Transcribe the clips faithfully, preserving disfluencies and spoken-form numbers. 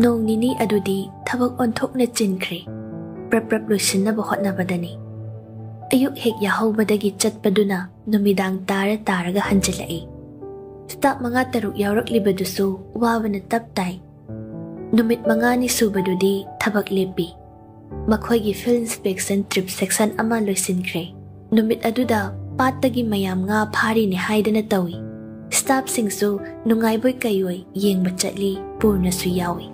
ꯅꯣꯡ ꯅꯤꯅꯤ ꯑꯗꯨꯗꯤ ꯊꯕꯛ ꯑꯣꯟꯊꯣꯛꯅ ꯆꯤꯟꯈ꯭ꯔꯦ꯫ ꯄ꯭ꯔꯞ ꯄ꯭ꯔꯞ ꯂꯣꯏꯁꯤꯟꯅꯕ ꯍꯣꯠꯅꯕꯗꯅꯤ꯫ ꯑꯌꯨꯛ ꯍꯦꯛ ꯌꯥꯍꯧꯕꯗꯒꯤ ꯆꯠꯄꯗꯨꯅ ꯅꯨꯃꯤꯗꯥꯡ ꯇꯥꯔ ꯇꯥꯔꯒ ꯍꯟꯖꯤꯜꯂꯛꯏ꯫ ꯁ꯭ꯇꯥꯐ ꯃꯉꯥ ꯇꯔꯨꯛ ꯌꯥꯎꯔꯛꯂꯤꯕꯗꯨꯁꯨ ꯋꯥꯕꯅ ꯇꯞ ꯇꯥꯏ꯫ ꯅꯨꯃꯤꯠ ꯃꯉꯥꯅꯤ ꯁꯨꯕꯗꯨꯗꯤ ꯊꯕꯛ ꯂꯦꯞꯄꯤ꯫ ꯃꯈꯣꯏꯒꯤ ꯐꯤꯜꯗ ꯏꯟꯁꯄꯦꯛꯁꯟ ꯇ꯭ꯔꯤꯞ ꯁꯦꯛꯁꯟ ꯑꯃ ꯂꯣꯏꯁꯤꯟꯈ꯭ꯔꯦ꯫ ꯅꯨꯃꯤꯠ ꯑꯗꯨꯗ ꯄꯥꯠꯇꯒꯤ ꯃꯌꯥꯝ ꯉꯥ ꯐꯥꯔꯤꯅꯦ ꯍꯥꯏꯗꯅ ꯇꯧꯏ꯫ ꯁ꯭ꯇꯥꯐꯁꯤꯡꯁꯨ ꯅꯨꯡꯉꯥꯏꯕꯣꯏ ꯀꯩꯑꯣꯏ ꯌꯦꯡꯕ ꯆꯠꯂꯤ, ꯄꯨꯔꯅꯁꯨ ꯌꯥꯎꯏ꯫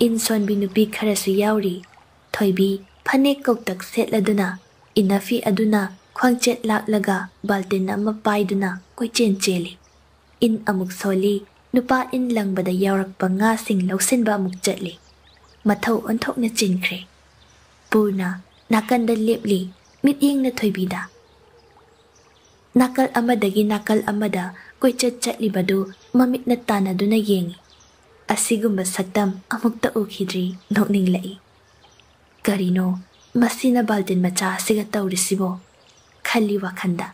ꯏꯟ ꯁꯣꯟꯕꯤ ꯅꯨꯄꯤ ꯈꯔꯁꯨ ꯌꯥꯎꯔꯤ꯫ ꯊꯣꯏꯕꯤ ꯐꯅꯦꯛ ꯀꯧꯇꯛ ꯁꯦꯠꯂꯗꯨꯅ, ꯏꯅꯐꯤ ꯑꯗꯨꯅ ꯈ꯭ꯋꯥꯡꯆꯦꯠ ꯂꯥꯛꯂꯒ ꯕꯥꯜꯇꯤꯟ ꯑꯃ ꯄꯥꯏꯗꯨꯅ ꯀꯣꯏꯆꯦꯟ ꯆꯦꯜꯂꯤ꯫ ꯏꯟ ꯑꯃꯨꯛ ꯁꯣꯜꯂꯤ, ꯅꯨꯄꯥ ꯏꯟ ꯂꯪꯕꯗ ꯌꯥꯎꯔꯛꯄ ꯉꯥꯁꯤꯡ ꯂꯧꯁꯤꯟꯕ ꯑꯃꯨꯛ ꯆꯠꯂꯤ꯫ ꯃꯊꯧ ꯑꯣꯟꯊꯣꯛꯅ ꯆꯤꯟꯈ꯭ꯔꯦ꯫ ꯄꯨꯔꯅ ꯅꯥꯀꯟꯗ ꯂꯦꯞꯂꯤ, ꯃꯤꯠꯌꯦꯡꯅ ꯊꯣꯏꯕꯤꯗ꯫ ꯅꯥꯀꯜ ꯑꯃꯗꯒꯤ ꯅꯥꯀꯜ ꯑꯃꯗ ꯀꯣꯏꯆꯠ ꯆꯠꯂꯤꯕꯗꯨ ꯃꯃꯤꯠꯅ ꯇꯥꯟꯅꯗꯨꯅ ꯌꯦꯡꯏ꯫ ꯑꯁꯤꯒꯨꯝꯕ ꯁꯛꯇꯝ ꯑꯃꯨꯛꯇ ꯎꯈꯤꯗ꯭ꯔꯤ, ꯅꯣꯛꯅꯤꯡꯂꯛꯏ꯫ "ꯀꯔꯤꯅꯣ ꯃꯁꯤꯅ ꯕꯥꯜꯇꯤꯟ ꯃꯆꯥ ꯑꯁꯤꯒ ꯇꯧꯔꯤꯁꯤꯕꯣ?" ꯈꯜꯂꯤ ꯋꯥꯈꯟꯗ꯫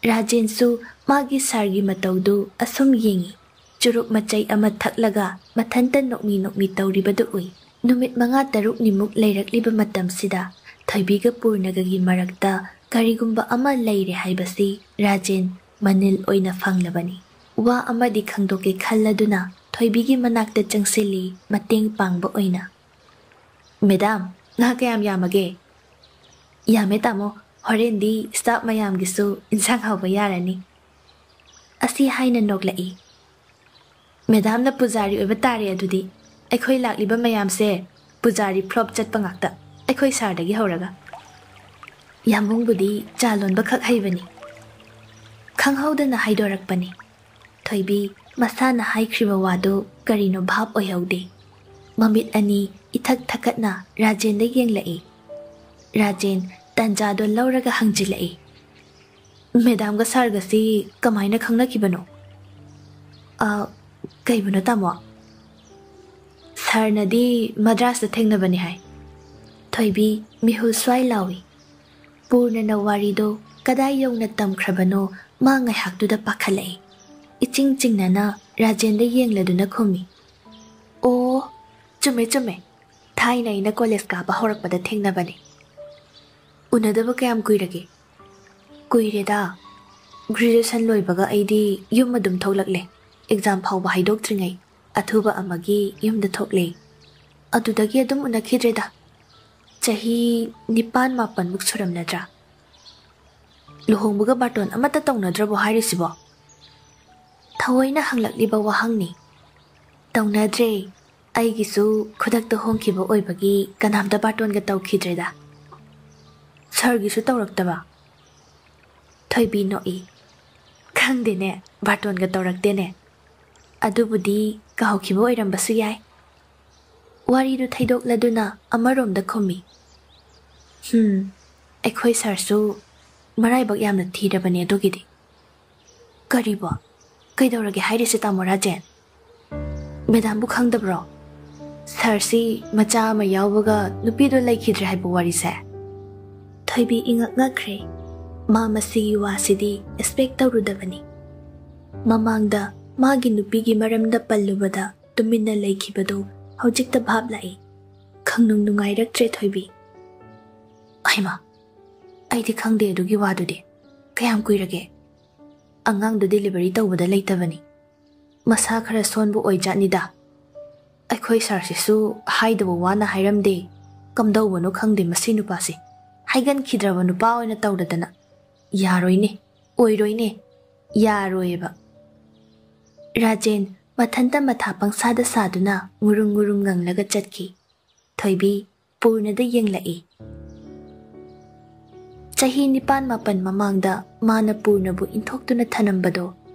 ꯔꯥꯖꯦꯟꯁꯨ ꯃꯥꯒꯤ ꯁꯥꯔꯒꯤ ꯃꯇꯧꯗꯨ ꯑꯁꯨꯝ ꯌꯦꯡꯏ꯫ ꯆꯨꯔꯨꯞ ꯃꯆꯩ ꯑꯃ ꯊꯛꯂꯒ ꯃꯊꯟꯇ ꯅꯣꯛꯃꯤ ꯅꯣꯛꯃꯤ ꯇꯧꯔꯤꯕꯗꯨ ꯎꯏ꯫ ꯅꯨꯃꯤꯠ ꯃꯉꯥ ꯇꯔꯨꯛꯅꯤꯃꯨꯛ ꯂꯩꯔꯛꯂꯤꯕ ꯃꯇꯝꯁꯤꯗ ꯊꯣꯏꯕꯤꯒ ꯄꯨꯔꯅꯒꯒꯤ ꯃꯔꯛꯇ ꯀꯔꯤꯒꯨꯝꯕ ꯑꯃ ꯂꯩꯔꯦ ꯍꯥꯏꯕꯁꯤ ꯔꯥꯖꯦꯟ ꯃꯅꯤꯜ ꯑꯣꯏꯅ ꯐꯪꯂꯕꯅꯤ꯫ ꯋꯥ ꯑꯃꯗꯤ ꯈꯪꯗꯣꯛꯀꯦ ꯈꯜꯂꯗꯨꯅ ꯊꯣꯏꯕꯤꯒꯤ ꯃꯅꯥꯛꯇ ꯆꯪꯁꯤꯜꯂꯤ, ꯃꯇꯦꯡ ꯄꯥꯡꯕ ꯑꯣꯏꯅ꯫ "ꯃꯦꯗꯥꯝ, ꯉꯥ ꯀꯌꯥꯝ ꯌꯥꯝꯃꯒꯦ?" "ꯌꯥꯝꯃꯦ ꯇꯥꯃꯣ, ꯍꯣꯔꯦꯟꯗꯤ ꯁ꯭ꯇꯥꯐ ꯃꯌꯥꯝꯒꯤꯁꯨ ꯏꯟꯁꯥꯡ ꯍꯥꯎꯕ ꯌꯥꯔꯅꯤ"꯫ ꯑꯁꯤ ꯍꯥꯏꯅ ꯅꯣꯛꯂꯛꯏ꯫ "ꯃꯦꯗꯥꯝꯅ ꯄꯨꯖꯥꯔꯤ ꯑꯣꯏꯕ ꯇꯥꯔꯦ ꯑꯗꯨꯗꯤ꯫ ꯑꯩꯈꯣꯏ ꯂꯥꯛꯂꯤꯕ ꯃꯌꯥꯝꯁꯦ ꯄꯨꯖꯥꯔꯤ ꯐ꯭ꯂꯣꯞ ꯆꯠꯄ ꯉꯥꯛꯇ, ꯑꯩꯈꯣꯏ ꯁꯥꯔꯗꯒꯤ ꯍꯧꯔꯒ꯫ ꯌꯥꯝꯕꯨꯡꯕꯨꯗꯤ ꯆꯥ ꯂꯣꯟꯕ ꯈꯛ ꯍꯩꯕꯅꯤ"꯫ ꯈꯪꯍꯧꯗꯅ ꯍꯥꯏꯗꯣꯔꯛꯄꯅꯤ꯫ ꯊꯣꯏꯕꯤ ꯃꯁꯥꯅ ꯍꯥꯏꯈ꯭ꯔꯤꯕ ꯋꯥꯗꯨ ꯀꯔꯤꯅꯣ ꯚꯥꯞ ꯑꯣꯏꯍꯧꯗꯦ꯫ ꯃꯃꯤꯠ ꯑꯅꯤ ꯏꯊꯛ ꯊꯛꯀꯠꯅ ꯔꯥꯖꯦꯟꯗ ꯌꯦꯡꯂꯛꯏ꯫ ꯔꯥꯖꯦꯟ ꯇꯟꯖꯥꯗꯣ ꯂꯧꯔꯒ ꯍꯪꯖꯤꯜꯂꯛꯏ, "ꯃꯦꯗꯥꯝꯒ ꯁꯥꯔꯒꯁꯤ ꯀꯃꯥꯏꯅ ꯈꯪꯅꯈꯤꯕꯅꯣ?" "ꯑ, ꯀꯩꯕꯨꯅꯣ ꯇꯥꯃꯣ?" "ꯁꯥꯔꯅꯗꯤ ꯃꯗ꯭ꯔꯥꯁꯇ ꯊꯦꯡꯅꯕꯅꯤ ꯍꯥꯏ"꯫ ꯊꯣꯏꯕꯤ ꯃꯤꯍꯨꯜ ꯁ꯭ꯋꯥꯏ ꯂꯥꯎꯏ꯫ ꯄꯨꯔꯅꯅ ꯋꯥꯔꯤꯗꯣ ꯀꯗꯥꯏ ꯌꯧꯅ ꯇꯝꯈ꯭ꯔꯕꯅꯣ ꯃꯥ ꯉꯥꯏꯍꯥꯛꯇꯨꯗ ꯄꯥꯈꯠꯂꯛꯏ꯫ ꯏꯆꯤꯡ ꯆꯤꯡꯅꯅ ꯔꯥꯖꯦꯟꯗ ꯌꯦꯡꯂꯗꯨꯅ ꯈꯨꯝꯃꯤ, "ꯑꯣ, ꯆꯨꯝꯃꯦ ꯆꯨꯝꯃꯦ, ꯊꯥꯏꯅ ꯑꯩꯅ ꯀꯣꯂꯦꯖ ꯀꯥꯕ ꯍꯧꯔꯛꯄꯗ ꯊꯦꯡꯅꯕꯅꯦ꯫ ꯎꯅꯗꯕ ꯀꯌꯥꯝ ꯀꯨꯏꯔꯒꯦ?" "ꯀꯨꯏꯔꯦꯗ꯫ ꯒ꯭ꯔꯦꯖꯨꯑꯦꯁꯟ ꯂꯣꯏꯕꯒ ꯑꯩꯗꯤ ꯌꯨꯝ ꯑꯗꯨꯝ ꯊꯣꯛꯂꯛꯂꯦ꯫ ꯑꯦꯛꯖꯥꯝ ꯐꯥꯎꯕ ꯍꯥꯏꯗꯣꯛꯇ꯭ꯔꯤꯉꯩ ꯑꯊꯨꯕ ꯑꯃꯒꯤ ꯌꯨꯝꯗ ꯊꯣꯛꯂꯦ꯫ ꯑꯗꯨꯗꯒꯤ ꯑꯗꯨꯝ ꯎꯅꯈꯤꯗ꯭ꯔꯦꯗ꯫ ꯆꯍꯤ ꯅꯤꯄꯥꯟ ꯃꯥꯄꯟꯃꯨꯛ ꯁꯨꯔꯝꯅꯗ꯭ꯔꯥ?" "ꯂꯨꯍꯣꯡꯕꯒ ꯕꯥꯔꯇꯣꯟ ꯑꯃꯠꯇ ꯇꯧꯅꯗ꯭ꯔꯕꯣ ꯍꯥꯏꯔꯤꯁꯤꯕꯣ?" ꯊꯑꯣꯏꯅ ꯍꯪꯂꯛꯂꯤꯕ ꯋꯥꯍꯪꯅꯤ꯫ "ꯇꯧꯅꯗ꯭ꯔꯦ꯫ ꯑꯩꯒꯤꯁꯨ ꯈꯨꯗꯛꯇ ꯍꯣꯡꯈꯤꯕ ꯑꯣꯏꯕꯒꯤ ꯀꯅꯥꯝꯇ ꯕꯥꯔꯇꯣꯟꯒ ꯇꯧꯈꯤꯗ꯭ꯔꯦꯗ꯫" "ꯁꯥꯔꯒꯤꯁꯨ ꯇꯧꯔꯛꯇꯕ?" ꯊꯣꯏꯕꯤ ꯅꯣꯛꯏ꯫ "ꯈꯪꯗꯦꯅꯦ, ꯕꯥꯔꯇꯣꯟꯒ ꯇꯧꯔꯛꯇꯦꯅꯦ꯫ ꯑꯗꯨꯕꯨꯗꯤ ꯀꯥꯎꯈꯤꯕ ꯑꯣꯏꯔꯝꯕꯁꯨ ꯌꯥꯏ꯫" ꯋꯥꯔꯤꯗꯨ ꯊꯩꯗꯣꯛꯂꯗꯨꯅ ꯑꯃꯔꯣꯝꯗ ꯈꯨꯝꯃꯤ꯫ "ꯍꯝ, ꯑꯩꯈꯣꯏ ꯁꯥꯔꯁꯨ ꯃꯔꯥꯏꯕꯛ ꯌꯥꯝꯅ ꯊꯤꯔꯕꯅꯦ ꯑꯗꯨꯒꯤꯗꯤ꯫" "ꯀꯔꯤꯕꯣ? ꯀꯩꯗꯧꯔꯒꯦ ꯍꯥꯏꯔꯤꯁꯦ, ꯇꯥꯃꯣ ꯔꯥꯖꯦꯟ? ꯃꯦꯗꯥꯝꯕꯨ ꯈꯪꯗꯕ꯭ꯔꯣ? ꯁꯥꯔꯁꯤ ꯃꯆꯥ ꯑꯃ ꯌꯥꯎꯕꯒ ꯅꯨꯄꯤꯗꯣ ꯂꯩꯈꯤꯗ꯭ꯔꯦ ꯍꯥꯏꯕ ꯋꯥꯔꯤꯁꯦ?" ꯊꯣꯏꯕꯤ ꯏꯉꯛ ꯉꯛꯈ꯭ꯔꯦ꯫ ꯃꯥ ꯃꯁꯤꯒꯤ ꯋꯥꯁꯤꯗꯤ ꯑꯦꯛꯁꯄꯦꯛ ꯇꯧꯔꯨꯗꯕꯅꯤ꯫ ꯃꯃꯥꯡꯗ ꯃꯥꯒꯤ ꯅꯨꯄꯤꯒꯤ ꯃꯔꯝꯗ ꯄꯜꯂꯨꯕꯗ ꯇꯨꯃꯤꯟꯅ ꯂꯩꯈꯤꯕꯗꯨ ꯍꯧꯖꯤꯛꯇ ꯚꯥꯞ ꯂꯥꯛꯏ꯫ ꯈꯪꯅꯨꯡ ꯅꯨꯡꯉꯥꯏꯔꯛꯇ꯭ꯔꯦ ꯊꯣꯏꯕꯤ꯫ "ꯍꯩꯃꯥ, ꯑꯩꯗꯤ ꯈꯪꯗꯦ ꯑꯗꯨꯒꯤ ꯋꯥꯗꯨꯗꯤ꯫ ꯀꯌꯥꯝ ꯀꯨꯏꯔꯒꯦ?" "ꯑꯉꯥꯡꯗꯨ ꯗꯦꯂꯤꯚꯔꯤ ꯇꯧꯕꯗ ꯂꯩꯇꯕꯅꯤ꯫ ꯃꯁꯥ ꯈꯔ ꯁꯣꯟꯕ ꯑꯣꯏꯖꯥꯠꯅꯤꯗ꯫ ꯑꯩꯈꯣꯏ ꯁꯥꯔꯁꯤꯁꯨ ꯍꯥꯏꯗꯕ ꯋꯥꯅ ꯍꯥꯏꯔꯝꯗꯦ꯫ ꯀꯝꯗꯧꯕꯅꯣ ꯈꯪꯗꯦ ꯃꯁꯤ ꯅꯨꯄꯥꯁꯦ꯫ ꯍꯥꯏꯒꯟꯈꯤꯗ꯭ꯔꯕ ꯅꯨꯄꯥ ꯑꯣꯏꯅ ꯇꯧꯔꯗꯅ꯫ ꯌꯥꯔꯣꯏꯅꯦ, ꯑꯣꯏꯔꯣꯏꯅꯦ, ꯌꯥꯔꯣꯏꯑꯕ꯫" ꯔꯥꯖꯦꯟ ꯃꯊꯟꯇ ꯃꯊꯥ ꯄꯪꯁꯥꯗ ꯁꯥꯗꯨꯅ ꯉꯨꯔꯨꯡ ꯉꯨꯔꯨꯡ ꯉꯪꯂꯒ ꯆꯠꯈꯤ꯫ ꯊꯣꯏꯕꯤ ꯄꯨꯔꯅꯗ ꯌꯦꯡꯂꯛꯏ꯫ ꯆꯍꯤ ꯅꯤꯄꯥꯟ ꯃꯥꯄꯟ ꯃꯃꯥꯡꯗ ꯃꯥꯅ ꯄꯨꯔꯅꯕꯨ ꯏꯟꯊꯣꯛꯇꯨꯅ ꯊꯅꯝꯕꯗꯣ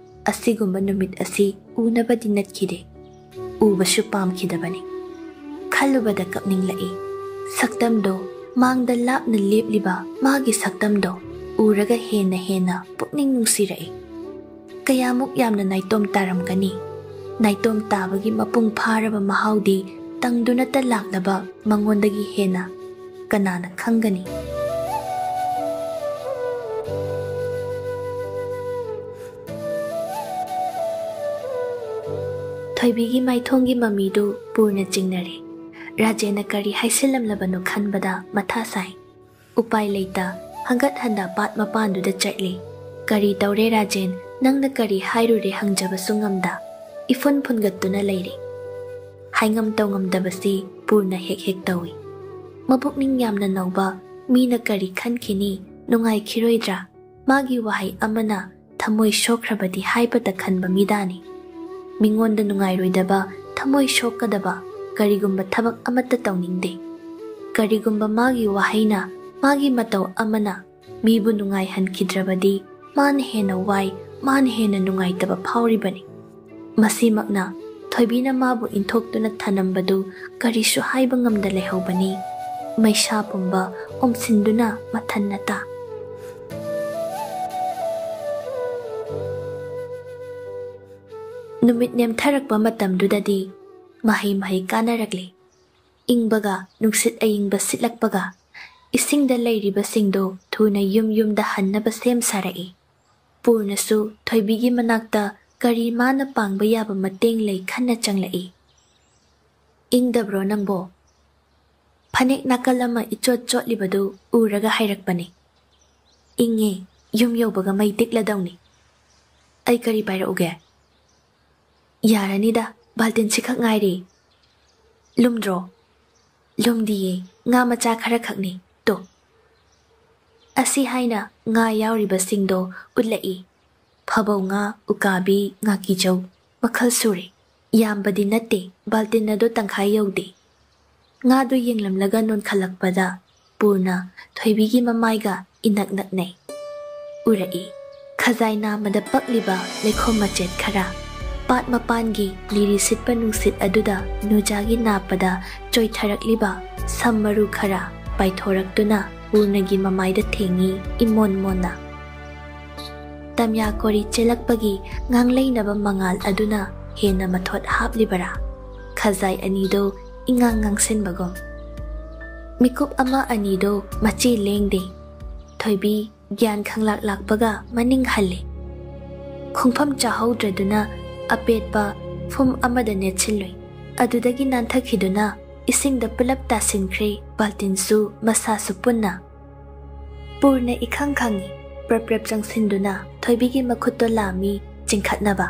ꯑꯁꯤꯒꯨꯝꯕ ꯅꯨꯃꯤꯠ ꯑꯁꯤ ꯎꯅꯕꯗꯤ ꯅꯠꯈꯤꯗꯦ꯫ ꯎꯕꯁꯨ ꯄꯥꯝꯈꯤꯗꯕꯅꯤ꯫ ꯈꯜꯂꯨꯕꯗ ꯀꯞꯅꯤꯡꯂꯛꯏ꯫ ꯁꯛꯇꯝꯗꯣ, ꯃꯥꯡꯗ ꯂꯥꯞꯅ ꯂꯦꯞꯂꯤꯕ ꯃꯥꯒꯤ ꯁꯛꯇꯝꯗꯣ ꯎꯔꯒ ꯍꯦꯟꯅ ꯍꯦꯟꯅ ꯄꯨꯛꯅꯤꯡ ꯅꯨꯡꯁꯤꯔꯛꯏ꯫ ꯀꯌꯥꯃꯨꯛ ꯌꯥꯝꯅ ꯅꯥꯏꯇꯣꯝ ꯇꯥꯔꯝꯒꯅꯤ꯫ ꯅꯥꯏꯇꯣꯝ ꯇꯥꯕꯒꯤ ꯃꯄꯨꯡ ꯐꯥꯔꯕ ꯃꯍꯥꯎꯗꯤ ꯇꯪꯗꯨꯅꯇ ꯂꯥꯛꯂꯕ ꯃꯉꯣꯟꯗꯒꯤ ꯍꯦꯟꯅ ꯀꯅꯥꯅ ꯈꯪꯒꯅꯤ? ꯊꯣꯏꯕꯤꯒꯤ ꯃꯥꯏꯊꯣꯡꯒꯤ ꯃꯃꯤꯗꯨ ꯄꯨꯔꯅ ꯆꯤꯡꯅꯔꯦ꯫ ꯔꯥꯖꯦꯟꯅ ꯀꯔꯤ ꯍꯥꯏꯁꯤꯜꯂꯝꯂꯕꯅꯣ ꯈꯟꯕꯗ ꯃꯊꯥ ꯁꯥꯏ꯫ ꯎꯄꯥꯏ ꯂꯩꯇ ꯍꯪꯒꯠ ꯍꯟꯗ ꯄꯥꯠ ꯃꯄꯥꯟꯗꯨꯗ ꯆꯠꯂꯤ꯫ "ꯀꯔꯤ ꯇꯧꯔꯦ ꯔꯥꯖꯦꯟ? ꯅꯪꯅ ꯀꯔꯤ ꯍꯥꯏꯔꯨꯔꯦ?" ꯍꯪꯖꯕꯁꯨ ꯉꯝꯗ ꯏꯐꯨꯟ ꯐꯨꯟꯒꯠꯇꯨꯅ ꯂꯩꯔꯤ꯫ ꯍꯥꯏꯉꯝ ꯇꯧꯉꯝꯗꯕꯁꯤ ꯄꯨꯔꯅ ꯍꯦꯛ ꯍꯦꯛ ꯇꯧꯏ꯫ ꯃꯕꯨꯛꯅꯤꯡ ꯌꯥꯝꯅ ꯅꯧꯕ ꯃꯤꯅ ꯀꯔꯤ ꯈꯟꯈꯤꯅꯤ, ꯅꯨꯡꯉꯥꯏꯈꯤꯔꯣꯏꯗ꯭ꯔꯥ? ꯃꯥꯒꯤ ꯋꯥꯍꯩ ꯑꯃꯅ ꯊꯃꯣꯏ ꯁꯣꯛꯈ꯭ꯔꯕꯗꯤ ꯍꯥꯏꯕꯇ ꯈꯟꯕ ꯃꯤꯗꯥꯅꯤ꯫ ꯃꯤꯉꯣꯟꯗ ꯅꯨꯡꯉꯥꯏꯔꯣꯏꯗꯕ, ꯊꯃꯣꯏ ꯁꯣꯛꯀꯗꯕ ꯀꯔꯤꯒꯨꯝꯕ ꯊꯕꯛ ꯑꯃꯠꯇ ꯇꯧꯅꯤꯡꯗꯦ꯫ ꯀꯔꯤꯒꯨꯝꯕ ꯃꯥꯒꯤ ꯋꯥꯍꯩꯅ, ꯃꯥꯒꯤ ꯃꯇꯧ ꯑꯃꯅ ꯃꯤꯕꯨ ꯅꯨꯡꯉꯥꯏꯍꯟꯈꯤꯗ꯭ꯔꯕꯗꯤ ꯃꯥꯅ ꯍꯦꯟꯅ ꯋꯥꯏ, ꯃꯥꯅ ꯍꯦꯟꯅ ꯅꯨꯡꯉꯥꯏꯇꯕ ꯐꯥꯎꯔꯤꯕꯅꯤ꯫ ꯃꯁꯤꯃꯛꯅ ꯊꯣꯏꯕꯤꯅ ꯃꯥꯕꯨ ꯏꯟꯊꯣꯛꯇꯨꯅ ꯊꯅꯝꯕꯗꯨ ꯀꯔꯤꯁꯨ ꯍꯥꯏꯕ ꯉꯝꯗ ꯂꯩꯍꯧꯕꯅꯤ꯫ ꯃꯩꯁꯥ ꯄꯨꯝꯕ ꯑꯣꯝꯁꯤꯟꯗꯨꯅ ꯃꯊꯟꯅꯇ꯫ ꯅꯨꯃꯤꯠ ꯅꯦꯝꯊꯔꯛꯄ ꯃꯇꯝꯗꯨꯗꯗꯤ ꯃꯍꯩ ꯃꯍꯩ ꯀꯥꯟꯅꯔꯛꯂꯤ꯫ ꯏꯪꯕꯒ ꯅꯨꯡꯁꯤꯠ ꯑꯏꯪꯕ ꯁꯤꯠꯂꯛꯄꯒ ꯏꯁꯤꯡꯗ ꯂꯩꯔꯤꯕꯁꯤꯡꯗꯨ ꯊꯨꯅ ꯌꯨꯝ ꯌꯨꯝꯗ ꯍꯟꯅꯕ ꯁꯦꯝ ꯁꯥꯔꯛꯏ꯫ ꯄꯨꯔꯅꯁꯨ ꯊꯣꯏꯕꯤꯒꯤ ꯃꯅꯥꯛꯇ ꯀꯔꯤ ꯃꯥꯅ ꯄꯥꯡꯕ ꯌꯥꯕ ꯃꯇꯦꯡ ꯂꯩ ꯈꯟꯅ ꯆꯪꯂꯛꯏ꯫ "ꯏꯪꯗꯕ꯭ꯔꯣ ꯅꯪꯕꯣ?" ꯐꯅꯦꯛ ꯅꯥꯀꯜ ꯑꯃ ꯏꯆꯣꯠ ꯆꯣꯠꯂꯤꯕꯗꯨ ꯎꯔꯒ ꯍꯥꯏꯔꯛꯄꯅꯤ꯫ "ꯏꯪꯉꯦ, ꯌꯨꯝ ꯌꯧꯕꯒ ꯃꯩ ꯇꯤꯛꯂꯗꯧꯅꯤ꯫ ꯑꯩ ꯀꯔꯤ ꯄꯥꯏꯔꯛꯎꯒꯦ?" "ꯌꯥꯔꯅꯤꯗ, ꯕꯥꯜꯇꯤꯟꯁꯤꯈꯛ ꯉꯥꯏꯔꯦ꯫" "ꯂꯨꯝꯗ꯭ꯔꯣ?" "ꯂꯨꯝꯗꯤꯌꯦ, ꯉꯥ ꯃꯆꯥ ꯈꯔꯈꯛꯅꯤ꯫ ꯇꯣ꯫" ꯑꯁꯤ ꯍꯥꯏꯅ ꯉꯥ ꯌꯥꯎꯔꯤꯕꯁꯤꯡꯗꯣ ꯎꯠꯂꯛꯏ꯫ ꯐꯕꯧ ꯉꯥ, ꯎꯀꯥꯕꯤ, ꯉꯥꯀꯤꯖꯧ, ꯃꯈꯜ ꯁꯨꯔꯦ꯫ ꯌꯥꯝꯕꯗꯤ ꯅꯠꯇꯦ, ꯕꯥꯜꯇꯤꯟ ꯑꯗꯨ ꯇꯪꯈꯥꯏ ꯌꯧꯗꯦ꯫ ꯉꯥꯗꯨ ꯌꯦꯡꯂꯝꯂꯒ ꯅꯣꯟꯈꯠꯂꯛꯄꯗ ꯄꯨꯔꯅ ꯊꯣꯏꯕꯤꯒꯤ ꯃꯃꯥꯏꯒ ꯏꯅꯛ ꯅꯛꯅꯩ꯫ ꯎꯔꯛꯏ꯫ ꯈꯖꯥꯏ ꯅꯥꯝꯃꯗ ꯄꯛꯂꯤꯕ ꯂꯩꯈꯣꯝ ꯃꯆꯦꯠ ꯈꯔ, ꯄꯥꯠ ꯃꯄꯥꯟꯒꯤ ꯂꯤꯔꯤ ꯁꯤꯠꯄ ꯅꯨꯡꯁꯤꯠ ꯑꯗꯨꯗ ꯅꯨꯖꯥꯒꯤ ꯅꯥꯞꯄꯗ ꯆꯣꯏꯊꯔꯛꯂꯤꯕ ꯁꯝ ꯃꯔꯨ ꯈꯔ ꯄꯥꯏꯊꯣꯔꯛꯇꯨꯅ ꯄꯨꯔꯅꯒꯤ ꯃꯃꯥꯏꯗ ꯊꯦꯡꯉꯤ ꯏꯃꯣꯟ ꯃꯣꯟꯅ꯫ ꯇꯝꯌꯥ ꯀꯣꯔꯤ ꯆꯦꯜꯂꯛꯄꯒꯤ ꯉꯥꯡꯂꯩꯅꯕ ꯃꯉꯥꯜ ꯑꯗꯨꯅ ꯍꯦꯟꯅ ꯃꯊꯣꯠ ꯍꯥꯞꯂꯤꯕꯔꯥ? ꯈꯖꯥꯏ ꯑꯅꯤꯗꯨ ꯏꯉꯥꯡ ꯉꯥꯡꯁꯤꯟꯕꯒꯨꯝ꯫ ꯃꯤꯀꯨꯞ ꯑꯃ ꯑꯅꯤꯗꯨ ꯃꯆꯤ ꯂꯦꯡꯗꯦ꯫ ꯊꯣꯏꯕꯤ ꯒ꯭ꯌꯥꯟ ꯈꯪꯂꯥꯛ ꯂꯥꯛꯄꯒ ꯃꯅꯤꯡ ꯍꯜꯂꯤ꯫ ꯈꯣꯡꯐꯝ ꯆꯥꯍꯧꯗ꯭ꯔꯗꯨꯅ ꯑꯄꯦꯠꯄ ꯐꯨꯝ ꯑꯃꯗ ꯅꯦꯠꯁꯤꯜꯂꯨꯏ꯫ ꯑꯗꯨꯗꯒꯤ ꯅꯥꯟꯊꯈꯤꯗꯨꯅ ꯏꯁꯤꯡꯗ ꯄꯨꯂꯞ ꯇꯥꯁꯤꯟꯈ꯭ꯔꯦ, ꯕꯥꯜꯇꯤꯟꯁꯨ ꯃꯁꯥꯁꯨ ꯄꯨꯟꯅ꯫ ꯄꯨꯔꯅ ꯏꯈꯪ ꯈꯪꯏ, ꯄ꯭ꯔꯞ ꯄ꯭ꯔꯞ ꯆꯪꯁꯤꯟꯗꯨꯅ ꯊꯣꯏꯕꯤꯒꯤ ꯃꯈꯨꯠꯇꯣ ꯂꯥꯝꯃꯤ ꯆꯤꯡꯈꯠꯅꯕ꯫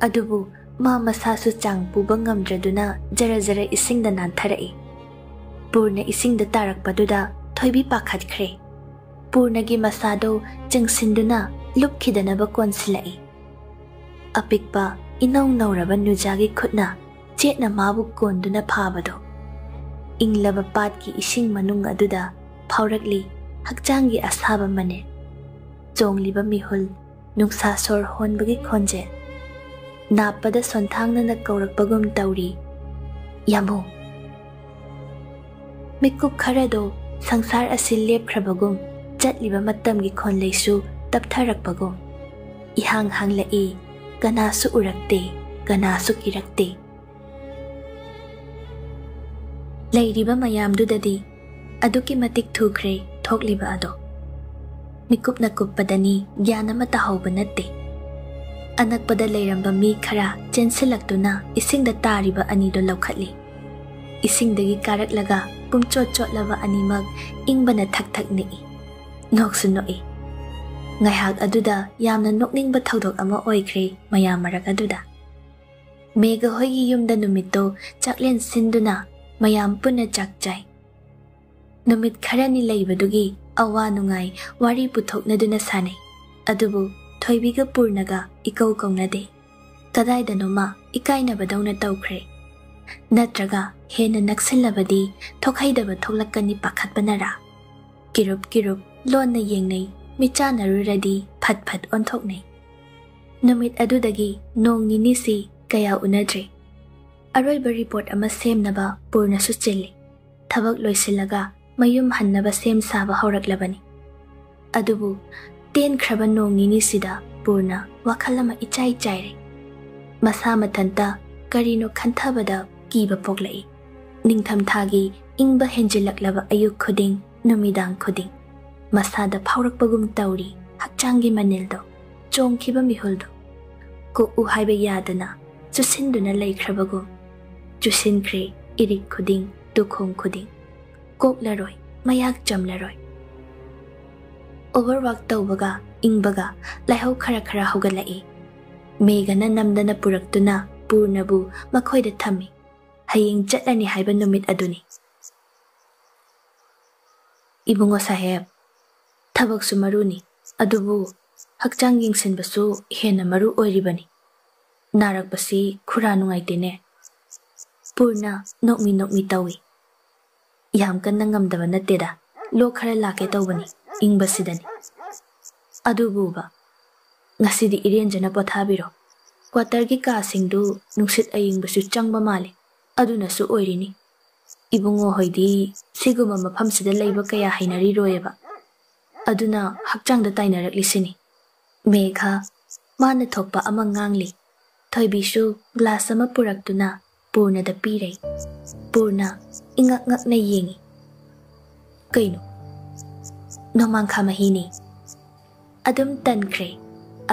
ꯑꯗꯨꯕꯨ ꯃꯥ ꯃꯁꯥꯁꯨ ꯆꯥꯡ ꯄꯨꯕ ꯉꯝꯗ꯭ꯔꯗꯨꯅ ꯖꯔ ꯖꯔ ꯏꯁꯤꯡꯗ ꯅꯥꯟꯊꯔꯛꯏ꯫ ꯄꯨꯔꯅ ꯏꯁꯤꯡꯗ ꯇꯥꯔꯛꯄꯗꯨꯗ ꯊꯣꯏꯕꯤ ꯄꯥꯈꯠꯈ꯭ꯔꯦ꯫ ꯄꯨꯔꯅꯒꯤ ꯃꯁꯥꯗꯣ ꯆꯤꯡꯁꯤꯟꯗꯨꯅ ꯂꯨꯞꯈꯤꯗꯅꯕ ꯀꯣꯟꯁꯤꯜꯂꯛꯏ꯫ ꯑꯄꯤꯛꯄ ꯏꯅꯧ ꯅꯧꯔꯕ ꯅꯨꯖꯥꯒꯤ ꯈꯨꯠꯅ ꯆꯦꯠꯅ ꯃꯥꯕꯨ ꯀꯣꯟꯗꯨꯅ ꯐꯥꯕꯗꯣ꯫ ꯏꯪꯂꯕ ꯄꯥꯠꯀꯤ ꯏꯁꯤꯡ ꯃꯅꯨꯡ ꯑꯗꯨꯗ ꯐꯥꯎꯔꯛꯂꯤ ꯍꯛꯆꯥꯡꯒꯤ ꯑꯁꯥꯕ ꯃꯅꯤꯜ꯫ ꯆꯣꯡꯂꯤꯕ ꯃꯤꯍꯨꯜ, ꯅꯨꯡꯁꯥ ꯁꯣꯔ ꯍꯣꯟꯕꯒꯤ ꯈꯣꯟꯖꯦꯜ꯫ ꯅꯥꯞꯄꯗ ꯁꯣꯟꯊꯥꯡꯅꯅ ꯀꯧꯔꯛꯄꯒꯨꯝ ꯇꯧꯔꯤ, "ꯌꯥꯝꯕꯨꯡ!" ꯃꯤꯀꯨꯞ ꯈꯔꯗꯣ ꯁꯪꯁꯥꯔ ꯑꯁꯤ ꯂꯦꯞꯈ꯭ꯔꯕꯒꯨꯝ, ꯆꯠꯂꯤꯕ ꯃꯇꯝꯒꯤ ꯈꯣꯟꯂꯩꯁꯨ ꯇꯞꯊꯔꯛꯄꯒꯨꯝ꯫ ꯏꯍꯥꯡ ꯍꯥꯡꯂꯛꯏ, ꯀꯅꯥꯁꯨ ꯎꯔꯛꯇꯦ, ꯀꯅꯥꯁꯨ ꯀꯤꯔꯛꯇꯦ꯫ ꯂꯩꯔꯤꯕ ꯃꯌꯥꯝꯗꯨꯗꯗꯤ ꯑꯗꯨꯛꯀꯤ ꯃꯇꯤꯛ ꯊꯨꯈ꯭ꯔꯦ ꯊꯣꯛꯂꯤꯕ ꯑꯗꯣ꯫ ꯃꯤꯀꯨꯞꯅ ꯀꯨꯞꯄꯗꯅꯤ ꯒ꯭ꯌꯥꯟ ꯑꯃ ꯇꯥꯍꯧꯕ ꯅꯠꯇꯦ꯫ ꯑꯅꯛꯄꯗ ꯂꯩꯔꯝꯕ ꯃꯤ ꯈꯔ ꯆꯦꯟꯁꯤꯜꯂꯛꯇꯨꯅ ꯏꯁꯤꯡꯗ ꯇꯥꯔꯤꯕ ꯑꯅꯤꯗꯣ ꯂꯧꯈꯠꯂꯤ꯫ ꯏꯁꯤꯡꯗꯒꯤ ꯀꯥꯔꯛꯂꯒ ꯄꯨꯝꯆꯣꯠ ꯆꯣꯠꯂꯕ ꯑꯅꯤꯃꯛ ꯏꯪꯕꯅ ꯊꯛ ꯊꯛ ꯅꯤꯛꯏ꯫ ꯅꯣꯛꯁꯨ ꯅꯣꯛꯏ꯫ ꯉꯥꯏꯍꯥꯛ ꯑꯗꯨꯗ ꯌꯥꯝꯅ ꯅꯣꯛꯅꯤꯡꯕ ꯊꯧꯗꯣꯛ ꯑꯃ ꯑꯣꯏꯈ꯭ꯔꯦ ꯃꯌꯥꯝ ꯃꯔꯛ ꯑꯗꯨꯗ꯫ ꯃꯦꯘ ꯍꯣꯏꯒꯤ ꯌꯨꯝꯗ ꯅꯨꯃꯤꯠꯇꯣ ꯆꯥꯛꯂꯦꯟ ꯁꯤꯟꯗꯨꯅ ꯃꯌꯥꯝ ꯄꯨꯟꯅ ꯆꯥꯛ ꯆꯥꯏ꯫ ꯅꯨꯃꯤꯠ ꯈꯔꯅꯤ ꯂꯩꯕꯗꯨꯒꯤ ꯑꯋꯥ ꯅꯨꯡꯉꯥꯏ ꯋꯥꯔꯤ ꯄꯨꯊꯣꯛꯅꯗꯨꯅ ꯁꯥꯟꯅꯩ꯫ ꯑꯗꯨꯕꯨ ꯊꯣꯏꯕꯤꯒ ꯄꯨꯔꯅꯒ ꯏꯀꯧ ꯀꯧꯅꯗꯦ꯫ ꯀꯗꯥꯏꯗꯅꯣꯃ ꯏꯀꯥꯏꯅꯕꯗꯧꯅ ꯇꯧꯈ꯭ꯔꯦ꯫ ꯅꯠꯇ꯭ꯔꯒ ꯍꯦꯟꯅ ꯅꯛꯁꯤꯜꯂꯕꯗꯤ ꯊꯣꯛꯍꯩꯗꯕ ꯊꯣꯛꯂꯛꯀꯅꯤ ꯄꯥꯈꯠꯄꯅꯔꯥ? ꯀꯤꯔꯨꯞ ꯀꯤꯔꯨꯞ ꯂꯣꯟꯅ ꯌꯦꯡꯅꯩ, ꯃꯤꯠꯆꯥꯟꯅꯔꯨꯔꯗꯤ ꯐꯠ ꯐꯠ ꯑꯣꯟꯊꯣꯛꯅꯩ꯫ ꯅꯨꯃꯤꯠ ꯑꯗꯨꯗꯒꯤ ꯅꯣꯡ ꯅꯤꯅꯤꯁꯤ ꯀꯌꯥ ꯎꯅꯗ꯭ꯔꯦ꯫ ꯑꯔꯣꯏꯕ ꯔꯤꯄꯣꯔꯠ ꯑꯃ ꯁꯦꯝꯅꯕ ꯄꯨꯔꯅꯁꯨ ꯆꯤꯜꯂꯤ꯫ ꯊꯕꯛ ꯂꯣꯏꯁꯤꯜꯂꯒ ꯃꯌꯨꯝ ꯍꯟꯅꯕ ꯁꯦꯝ ꯁꯥꯕ ꯍꯧꯔꯛꯂꯕꯅꯤ꯫ ꯑꯗꯨꯕꯨ ꯇꯦꯟꯈ꯭ꯔꯕ ꯅꯣꯡ ꯅꯤꯅꯤꯁꯤꯗ ꯄꯨꯔꯅ ꯋꯥꯈꯜ ꯑꯃ ꯏꯆꯥꯏ ꯆꯥꯏꯔꯦ꯫ ꯃꯁꯥ ꯃꯊꯟꯇ ꯀꯔꯤꯅꯣ ꯈꯟꯊꯕꯗ ꯀꯤꯕ ꯄꯣꯛꯂꯛꯏ꯫ ꯅꯤꯡꯊꯝꯊꯥꯒꯤ ꯏꯪꯕ ꯍꯦꯟꯖꯤꯜꯂꯛꯂꯕ ꯑꯌꯨꯛ ꯈꯨꯗꯤꯡ, ꯅꯨꯃꯤꯗꯥꯡ ꯈꯨꯗꯤꯡ ꯃꯁꯥꯗ ꯐꯥꯎꯔꯛꯄꯒꯨꯝ ꯇꯧꯔꯤ ꯍꯛꯆꯥꯡꯒꯤ ꯃꯅꯤꯜꯗꯣ, ꯆꯣꯡꯈꯤꯕ ꯃꯤꯍꯨꯜꯗꯣ꯫ ꯀꯣꯛꯎ ꯍꯥꯏꯕ ꯌꯥꯗꯅ ꯆꯨꯁꯤꯟꯗꯨꯅ ꯂꯩꯈ꯭ꯔꯕꯒꯨꯝ ꯆꯨꯁꯤꯟꯈ꯭ꯔꯦ ꯏꯔꯤꯛ ꯈꯨꯗꯤꯡ, ꯇꯨꯈꯣꯡ ꯈꯨꯗꯤꯡ꯫ ꯀꯣꯛꯂꯔꯣꯏ, ꯃꯌꯥꯛ ꯆꯝꯂꯔꯣꯏ꯫ ꯑꯣꯚꯔꯋꯥꯛ ꯇꯧꯕꯒ ꯏꯪꯕꯒ ꯂꯥꯏꯍꯧ ꯈꯔ ꯈꯔ ꯍꯧꯒꯠꯂꯛꯏ꯫ ꯃꯦꯘꯅ ꯅꯝꯗꯅ ꯄꯨꯔꯛꯇꯨꯅ ꯄꯨꯔꯅꯕꯨ ꯃꯈꯣꯏꯗ ꯊꯝꯃꯤ꯫ ꯍꯌꯦꯡ ꯆꯠꯂꯅꯤ ꯍꯥꯏꯕ ꯅꯨꯃꯤꯠ ꯑꯗꯨꯅꯤ꯫ "ꯏꯕꯨꯡꯉꯣ ꯁꯥꯍꯦꯕ, ꯊꯕꯛꯁꯨ ꯃꯔꯨꯅꯤ, ꯑꯗꯨꯕꯨ ꯍꯛꯆꯥꯡ ꯌꯦꯡꯁꯤꯟꯕꯁꯨ ꯍꯦꯟꯅ ꯃꯔꯨ ꯑꯣꯏꯔꯤꯕꯅꯤ꯫ ꯅꯥꯔꯛꯄꯁꯤ ꯈꯨꯔꯥ ꯅꯨꯡꯉꯥꯏꯇꯦꯅꯦ꯫" ꯄꯨꯔꯅ ꯅꯣꯛꯃꯤ ꯅꯣꯛꯃꯤ ꯇꯧꯏ꯫ "ꯌꯥꯝ ꯀꯟꯅ ꯉꯝꯗꯕ ꯅꯠꯇꯦꯗ, ꯂꯣꯛ ꯈꯔ ꯂꯥꯛꯀꯦ ꯇꯧꯕꯅꯤ, ꯏꯪꯕꯁꯤꯗꯅꯤ꯫ ꯑꯗꯨꯕꯨꯕ, ꯉꯁꯤꯗꯤ ꯏꯔꯦꯟꯖꯅ ꯄꯣꯊꯥꯕꯤꯔꯣ꯫ ꯀ꯭ꯋꯥꯇꯔꯒꯤ ꯀꯥꯁꯤꯡꯗꯨ ꯅꯨꯡꯁꯤꯠ ꯑꯏꯪꯕꯁꯨ ꯆꯪꯕ ꯃꯥꯜꯂꯤ, ꯑꯗꯨꯅꯁꯨ ꯑꯣꯏꯔꯤꯅꯤ꯫ ꯏꯕꯨꯡꯉꯣ ꯍꯣꯏꯗꯤ ꯁꯤꯒꯨꯝꯕ ꯃꯐꯝꯁꯤꯗ ꯂꯩꯕ ꯀꯌꯥ ꯍꯩꯅꯔꯤꯔꯣꯏꯑꯕ, ꯑꯗꯨꯅ ꯍꯛꯆꯥꯡꯗ ꯇꯥꯏꯅꯔꯛꯂꯤꯁꯤꯅꯤ꯫" ꯃꯦꯘ ꯃꯥꯅ ꯊꯣꯛꯄ ꯑꯃ ꯉꯥꯡꯂꯤ꯫ ꯊꯣꯏꯕꯤꯁꯨ ꯒ꯭ꯂꯥꯁ ꯑꯃ ꯄꯨꯔꯛꯇꯨꯅ ꯄꯨꯔꯅꯗ ꯄꯤꯔꯦ꯫ ꯄꯨꯔꯅ ꯏꯉꯛ ꯉꯛꯅ ꯌꯦꯡꯏ꯫ "ꯀꯩꯅꯣ?" "ꯅꯣꯡꯃꯥꯡꯈꯥ ꯃꯍꯤꯅꯤ꯫" ꯑꯗꯨꯝ ꯇꯟꯈ꯭ꯔꯦ꯫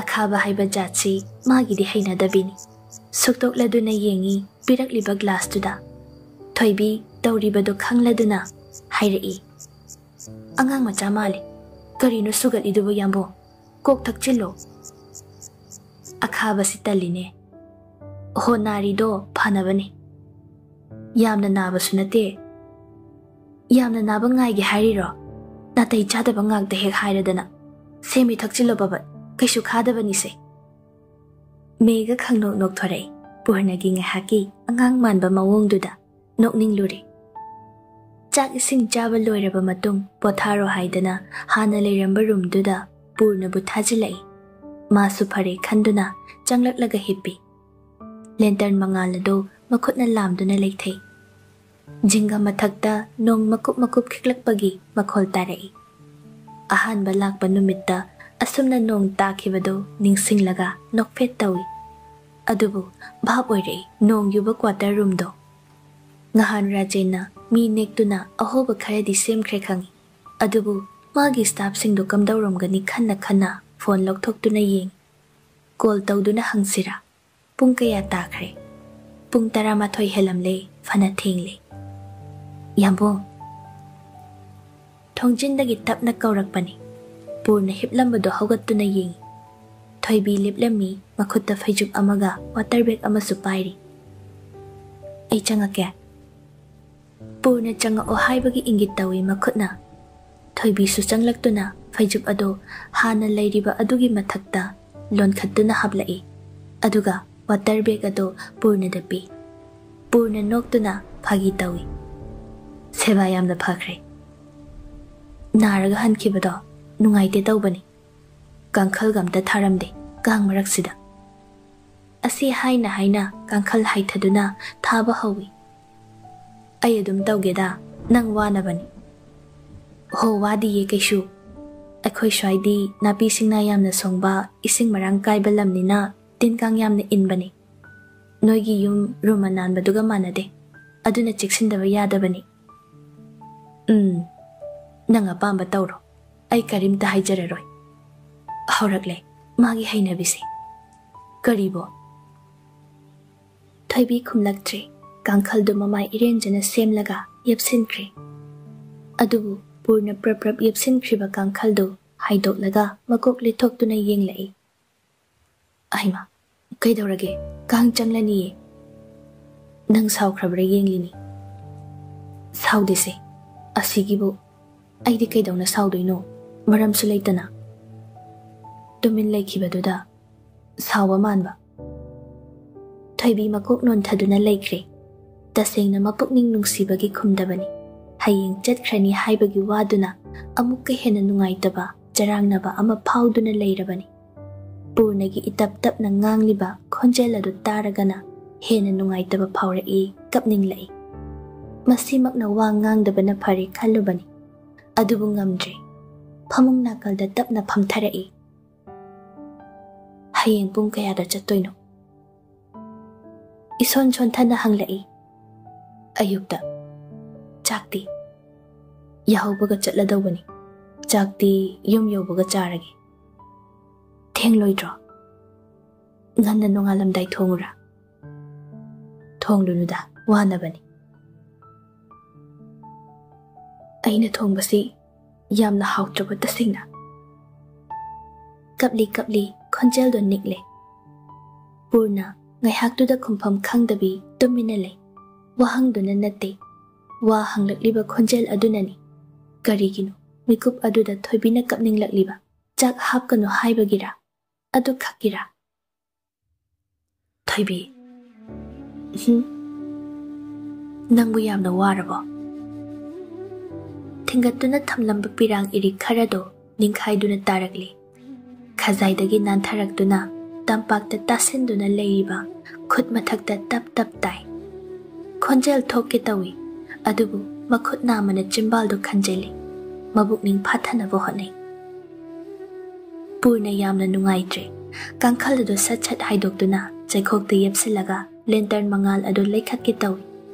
ꯑꯈꯥꯕ ꯍꯥꯏꯕ ꯖꯥꯠꯁꯤ ꯃꯥꯒꯤꯗꯤ ꯍꯩꯅꯗꯕꯤꯅꯤ꯫ ꯁꯨꯛꯇꯣꯛꯂꯗꯨꯅ ꯌꯦꯡꯏ ꯄꯤꯔꯛꯂꯤꯕ ꯒ꯭ꯂꯥꯁꯇꯨꯗ꯫ ꯊꯣꯏꯕꯤ ꯇꯧꯔꯤꯕꯗꯨ ꯈꯪꯂꯗꯨꯅ ꯍꯥꯏꯔꯛꯏ, "ꯑꯉꯥꯡ ꯃꯆꯥ ꯃꯥꯜꯂꯤ꯫ ꯀꯔꯤꯅꯣ ꯁꯨꯒꯠꯂꯤꯗꯨꯕꯨ, ꯌꯥꯝꯕꯨꯡ? ꯀꯣꯛ ꯊꯛꯆꯤꯜꯂꯣ꯫" "ꯑꯈꯥꯕꯁꯤ ꯇꯜꯂꯤꯅꯦ꯫ ꯍꯣ, ꯅꯥꯔꯤꯗꯣ ꯐꯅꯕꯅꯤ꯫ ꯌꯥꯝꯅ ꯅꯥꯕꯁꯨ ꯅꯠꯇꯦ꯫" "ꯌꯥꯝꯅ ꯅꯥꯕ ꯉꯥꯏꯒꯦ ꯍꯥꯏꯔꯤꯔꯣ? ꯅꯥꯇꯩ ꯆꯥꯗꯕ ꯉꯥꯛꯇ ꯍꯦꯛ ꯍꯥꯏꯔꯗꯅ꯫ ꯁꯦꯝꯃꯤ ꯊꯛꯆꯤꯜꯂꯣ ꯕꯕꯠ, ꯀꯩꯁꯨ ꯈꯥꯗꯕꯅꯤꯁꯦ꯫" ꯃꯦꯒ ꯈꯪꯅꯣꯛ ꯅꯣꯛꯊꯣꯔꯛꯏ꯫ ꯄꯨꯔꯅꯒꯤ ꯉꯥꯏꯍꯥꯛꯀꯤ ꯑꯉꯥꯡ ꯃꯥꯟꯕ ꯃꯑꯣꯡꯗꯨꯗ ꯅꯣꯛꯅꯤꯡꯂꯨꯔꯦ꯫ ꯆꯥꯛ ꯏꯁꯤꯡ ꯆꯥꯕ ꯂꯣꯏꯔꯕ ꯃꯇꯨꯡ ꯄꯣꯊꯥꯔꯣ ꯍꯥꯏꯗꯅ ꯍꯥꯟꯅ ꯂꯩꯔꯝꯕ ꯔꯨꯝꯗꯨꯗ ꯄꯨꯔꯅꯕꯨ ꯊꯥꯖꯤꯜꯂꯛꯏ꯫ ꯃꯥꯁꯨ ꯐꯔꯦ ꯈꯟꯗꯨꯅ ꯆꯪꯂꯛꯂꯒ ꯍꯤꯞꯄꯤ꯫ ꯂꯦꯟꯇꯔꯟ ꯃꯉꯥꯜ ꯑꯗꯨ ꯃꯈꯨꯠꯅ ꯂꯥꯝꯗꯨꯅ ꯂꯩꯊꯩ꯫ ꯖꯤꯡꯒ ꯃꯊꯛꯇ ꯅꯣꯡ ꯃꯀꯨꯞ ꯃꯀꯨꯞ ꯈꯤꯛꯂꯛꯄꯒꯤ ꯃꯈꯣꯜ ꯇꯥꯔꯛꯏ꯫ ꯑꯍꯥꯟꯕ ꯂꯥꯛꯄ ꯅꯨꯃꯤꯠꯇ ꯑꯁꯨꯝꯅ ꯅꯣꯡ ꯇꯥꯈꯤꯕꯗꯨ ꯅꯤꯡꯁꯤꯡꯂꯒ ꯅꯣꯛꯐꯦꯠ ꯇꯧꯏ꯫ ꯑꯗꯨꯕꯨ ꯚꯥꯞ ꯑꯣꯏꯔꯛꯏ ꯅꯣꯡ ꯌꯨꯕ ꯀ꯭ꯋꯥꯇꯔ ꯔꯨꯝꯗꯣ꯫ ꯉꯍꯥꯟ ꯔꯥꯖꯦꯟꯅ ꯃꯤ ꯅꯦꯛꯇꯨꯅ ꯑꯍꯣꯕ ꯈꯔꯗꯤ ꯁꯦꯝꯈ꯭ꯔꯦ ꯈꯪꯏ꯫ ꯑꯗꯨꯕꯨ ꯃꯥꯒꯤ ꯁ꯭ꯇꯥꯐꯁꯤꯡꯗꯨ ꯀꯝꯗꯧꯔꯝꯒꯅꯤ ꯈꯟꯅ ꯈꯟꯅ ꯐꯣꯟ ꯂꯧꯊꯣꯛꯇꯨꯅ ꯌꯦꯡꯏ꯫ ꯀꯣꯜ ꯇꯧꯗꯨꯅ ꯍꯪꯁꯤꯔꯥ? "ꯄꯨꯡ ꯀꯌꯥ ꯇꯥꯈ꯭ꯔꯦ?" "ꯄꯨꯡ ꯇꯔꯥꯃꯥꯊꯣꯏ ꯍꯦꯜꯂꯝꯂꯦ, ꯐꯅ ꯊꯦꯡꯂꯦ꯫" "ꯌꯥꯝꯕꯨꯡ!" ꯊꯣꯡꯖꯤꯟꯗꯒꯤ ꯇꯞꯅ ꯀꯧꯔꯛꯄꯅꯤ꯫ ꯄꯨꯔꯅ ꯍꯤꯞꯂꯝꯕꯗꯣ ꯍꯧꯒꯠꯇꯨꯅ ꯌꯦꯡꯏ꯫ ꯊꯣꯏꯕꯤ ꯂꯦꯞꯂꯝꯃꯤ, ꯃꯈꯨꯠꯇ ꯐꯩꯖꯨꯞ ꯑꯃꯒ ꯋꯥꯇꯔ ꯕꯦꯒ ꯑꯃꯁꯨ ꯄꯥꯏꯔꯤ꯫ "ꯑꯩ ꯆꯪꯉꯛꯀꯦ꯫" ꯄꯨꯔꯅ "ꯆꯪꯉꯛꯑꯣ" ꯍꯥꯏꯕꯒꯤ ꯏꯪꯒꯤꯠ ꯇꯧꯏ ꯃꯈꯨꯠꯅ꯫ ꯊꯣꯏꯕꯤꯁꯨ ꯆꯪꯂꯛꯇꯨꯅ ꯐꯩꯖꯨꯞ ꯑꯗꯨ ꯍꯥꯟꯅ ꯂꯩꯔꯤꯕ ꯑꯗꯨꯒꯤ ꯃꯊꯛꯇ ꯂꯣꯟꯈꯠꯇꯨꯅ ꯍꯥꯞꯂꯛꯏ, ꯑꯗꯨꯒ ꯋꯥꯇꯔ ꯕꯦꯒ ꯑꯗꯨ ꯄꯨꯔꯅꯗ ꯄꯤ꯫ ꯄꯨꯔꯅ ꯅꯣꯛꯇꯨꯅ ꯐꯥꯒꯤ ꯇꯧꯏ꯫ "ꯁꯦꯕꯥ ꯌꯥꯝꯅ ꯐꯈ꯭ꯔꯦ꯫ ꯅꯥꯔꯒ ꯍꯟꯈꯤꯕꯗꯣ ꯅꯨꯡꯉꯥꯏꯇꯦ ꯇꯧꯕꯅꯤ꯫ ꯀꯥꯡꯈꯜꯒ ꯑꯝꯇ ꯊꯥꯔꯝꯗꯦ ꯀꯥꯡ ꯃꯔꯛꯁꯤꯗ꯫" ꯑꯁꯤ ꯍꯥꯏꯅ ꯍꯥꯏꯅ ꯀꯥꯡꯈꯜ ꯍꯥꯏꯊꯗꯨꯅ ꯊꯥꯕ ꯍꯧꯏ꯫ "ꯑꯩ ꯑꯗꯨꯝ ꯇꯧꯒꯦꯗ, ꯅꯪ ꯋꯥꯅꯕꯅꯤ꯫" "ꯍꯣ, ꯋꯥꯗꯤꯌꯦ ꯀꯩꯁꯨ꯫ ꯑꯩꯈꯣꯏ ꯁ꯭ꯋꯥꯏꯗꯤ ꯅꯥꯄꯤ ꯁꯤꯡꯅꯥ ꯌꯥꯝꯅ ꯁꯣꯡꯕ, ꯏꯁꯤꯡ ꯃꯔꯥꯡ ꯀꯥꯏꯕ ꯂꯝꯅꯤꯅ ꯇꯤꯟ ꯀꯥꯡ ꯌꯥꯝꯅ ꯏꯟꯕꯅꯤ꯫ ꯅꯣꯏꯒꯤ ꯌꯨꯝ ꯔꯨꯝ ꯑꯅꯥꯟꯕꯗꯨꯒ ꯃꯥꯟꯅꯗꯦ, ꯑꯗꯨꯅ ꯆꯦꯛꯁꯤꯟꯗꯕ ꯌꯥꯗꯕꯅꯤ꯫" "ꯎꯝ, ꯅꯪ ꯑꯄꯥꯝꯕ ꯇꯧꯔꯣ, ꯑꯩ ꯀꯔꯤꯝꯇ ꯍꯥꯏꯖꯔꯔꯣꯏ꯫" ꯍꯧꯔꯛꯂꯦ ꯃꯥꯒꯤ ꯍꯩꯅꯕꯤꯁꯦ꯫ "ꯀꯔꯤꯕꯣ?" ꯊꯣꯏꯕꯤ ꯈꯨꯝꯂꯛꯇ꯭ꯔꯦ꯫ ꯀꯥꯡꯈꯜꯗꯨ ꯃꯃꯥꯏ ꯏꯔꯦꯟꯖꯅ ꯁꯦꯝꯂꯒ ꯌꯦꯞꯁꯤꯟꯈ꯭ꯔꯦ꯫ ꯑꯗꯨꯕꯨ ꯄꯨꯔꯅ ꯄ꯭ꯔꯞ ꯄ꯭ꯔꯞ ꯌꯦꯞꯁꯤꯟꯈ꯭ꯔꯤꯕ ꯀꯥꯡꯈꯜꯗꯨ ꯍꯥꯏꯗꯣꯛꯂꯒ ꯃꯀꯣꯛ ꯂꯤꯊꯣꯛꯇꯨꯅ ꯌꯦꯡꯂꯛꯏ꯫ "ꯑꯍꯩꯃꯥ, ꯀꯩꯗꯧꯔꯒꯦ? ꯀꯥꯡ ꯆꯪꯂꯅꯤꯌꯦ꯫" "ꯅꯪ ꯁꯥꯎꯈ꯭ꯔꯕ꯭ꯔꯥ ꯌꯦꯡꯂꯤꯅꯤ꯫" "ꯁꯥꯎꯗꯦꯁꯦ꯫ ꯑꯁꯤꯒꯤꯕꯨ ꯑꯩꯗꯤ ꯀꯩꯗꯧꯅ ꯁꯥꯎꯗꯣꯏꯅꯣ? ꯃꯔꯝꯁꯨ ꯂꯩꯇꯅ꯫" ꯇꯨꯃꯤꯟ ꯂꯩꯈꯤꯕꯗꯨꯗ ꯁꯥꯎꯕ ꯃꯥꯟꯕ꯫ ꯊꯣꯏꯕꯤ ꯃꯀꯣꯛ ꯅꯣꯟꯊꯗꯨꯅ ꯂꯩꯈ꯭ꯔꯦ꯫ ꯇꯁꯦꯡꯅ ꯃꯄꯨꯛꯅꯤꯡ ꯅꯨꯡꯁꯤꯕꯒꯤ ꯈꯨꯝꯗꯕꯅꯤ꯫ ꯍꯌꯦꯡ ꯆꯠꯈ꯭ꯔꯅꯤ ꯍꯥꯏꯕꯒꯤ ꯋꯥꯗꯨꯅ ꯑꯃꯨꯛꯀ ꯍꯦꯟꯅ ꯅꯨꯡꯉꯥꯏꯇꯕ, ꯆꯔꯥꯡꯅꯕ ꯑꯃ ꯐꯥꯎꯗꯨꯅ ꯂꯩꯔꯕꯅꯤ꯫ ꯄꯨꯔꯅꯒꯤ ꯏꯇꯞ ꯇꯞꯅ ꯉꯥꯡꯂꯤꯕ ꯈꯣꯟꯖꯦꯜ ꯑꯗꯨ ꯇꯥꯔꯒꯅ ꯍꯦꯟꯅ ꯅꯨꯡꯉꯥꯏꯇꯕ ꯐꯥꯎꯔꯛꯏ, ꯀꯞꯅꯤꯡꯂꯛꯏ꯫ ꯃꯁꯤꯃꯛꯅ ꯋꯥ ꯉꯥꯡꯗꯕꯅ ꯐꯔꯦ ꯈꯜꯂꯨꯕꯅꯤ꯫ ꯑꯗꯨꯕꯨ ꯉꯝꯗ꯭ꯔꯦ꯫ ꯐꯃꯨꯡ ꯅꯥꯀꯜꯗ ꯇꯞꯅ ꯐꯝꯊꯔꯛꯏ꯫ "ꯍꯌꯦꯡ ꯄꯨꯡ ꯀꯌꯥꯗ ꯆꯠꯇꯣꯏꯅꯣ?" ꯏꯁꯣꯟ ꯁꯣꯟꯊꯅ ꯍꯪꯂꯛꯏ꯫ "ꯑꯌꯨꯛꯇ꯫" "ꯆꯥꯛꯇꯤ?" "ꯌꯥꯍꯧꯕꯒ ꯆꯠꯂꯗꯧꯕꯅꯤ꯫ ꯆꯥꯛꯇꯤ ꯌꯨꯝ ꯌꯧꯕꯒ ꯆꯥꯔꯒꯦ꯫" "ꯊꯦꯡꯂꯣꯏꯗ꯭ꯔꯣ?" ꯉꯟꯅ ꯅꯣꯡꯉꯥꯜꯂꯝꯗꯥꯏ ꯊꯣꯡꯉꯨꯔꯥ? ꯊꯣꯡꯂꯨꯅꯨꯗ, ꯋꯥꯅꯕꯅꯤ꯫ ꯑꯩꯅ ꯊꯣꯡꯕꯁꯤ ꯌꯥꯝꯅ ꯍꯥꯎꯇ꯭ꯔꯕ ꯇꯁꯦꯡꯅ꯫ ꯀꯞꯂꯤ ꯀꯞꯂꯤ ꯈꯣꯟꯖꯦꯜꯗꯣ ꯅꯤꯛꯂꯦ꯫ ꯄꯨꯔꯅ ꯉꯥꯏꯍꯥꯛꯇꯨꯗ ꯈꯨꯝꯐꯝ ꯈꯪꯗꯕꯤ ꯇꯨꯃꯤꯟꯅ ꯂꯩ꯫ ꯋꯥꯍꯪꯗꯨꯅ ꯅꯠꯇꯦ, ꯋꯥ ꯍꯪꯂꯛꯂꯤꯕ ꯈꯣꯟꯖꯦꯜ ꯑꯗꯨꯅꯅꯤ꯫ ꯀꯔꯤꯒꯤꯅꯣ ꯃꯤꯀꯨꯞ ꯑꯗꯨꯗ ꯊꯣꯏꯕꯤꯅ ꯀꯞꯅꯤꯡꯂꯛꯂꯤꯕ? ꯆꯥꯛ ꯍꯥꯞꯀꯅꯨ ꯍꯥꯏꯕꯒꯤꯔꯥ? ꯑꯗꯨ ꯈꯛꯀꯤꯔꯥ? ꯊꯣꯏꯕꯤ, ꯎꯝ? ꯅꯪꯕꯨ ꯌꯥꯝꯅ ꯋꯥꯔꯕꯣ? ꯊꯤꯡꯒꯠꯇꯨꯅ ꯊꯝꯂꯝꯕ ꯄꯤꯔꯥꯡ ꯏꯔꯤꯛ ꯈꯔꯗꯣ ꯅꯤꯡꯈꯥꯏꯗꯨꯅ ꯇꯥꯔꯛꯂꯤ꯫ ꯈꯖꯥꯏꯗꯒꯤ ꯅꯥꯟꯊꯔꯛꯇꯨꯅ ꯇꯝꯄꯥꯛꯇ ꯇꯥꯁꯤꯟꯗꯨꯅ ꯂꯩꯔꯤꯕ ꯈꯨꯠ ꯃꯊꯛꯇ ꯇꯞ ꯇꯞ ꯇꯥꯏ꯫ ꯈꯣꯟꯖꯦꯜ ꯊꯣꯛꯀꯦ ꯇꯧꯏ, ꯑꯗꯨꯕꯨ ꯃꯈꯨꯠ ꯅꯥꯝꯃꯅ ꯆꯤꯝꯕꯥꯜꯗꯨ ꯈꯟꯖꯤꯜꯂꯤ꯫ ꯃꯕꯨꯛꯅꯤꯡ ꯐꯥꯊꯅꯕ ꯍꯣꯠꯅꯩ꯫ ꯄꯨꯔꯅ ꯌꯥꯝꯅ ꯅꯨꯡꯉꯥꯏꯇ꯭ꯔꯦ꯫ ꯀꯥꯡꯈꯜ ꯑꯗꯨ ꯁꯠ ꯁꯠ ꯍꯥꯏꯗꯣꯛꯇꯨꯅ ꯆꯩꯈꯣꯛꯇ ꯌꯦꯞꯁꯤꯜꯂꯒ ꯂꯦꯟꯇꯔꯟ ꯃꯉꯥꯜ ꯑꯗꯨ ꯂꯩꯈꯠꯀꯦ ꯇꯧꯏ꯫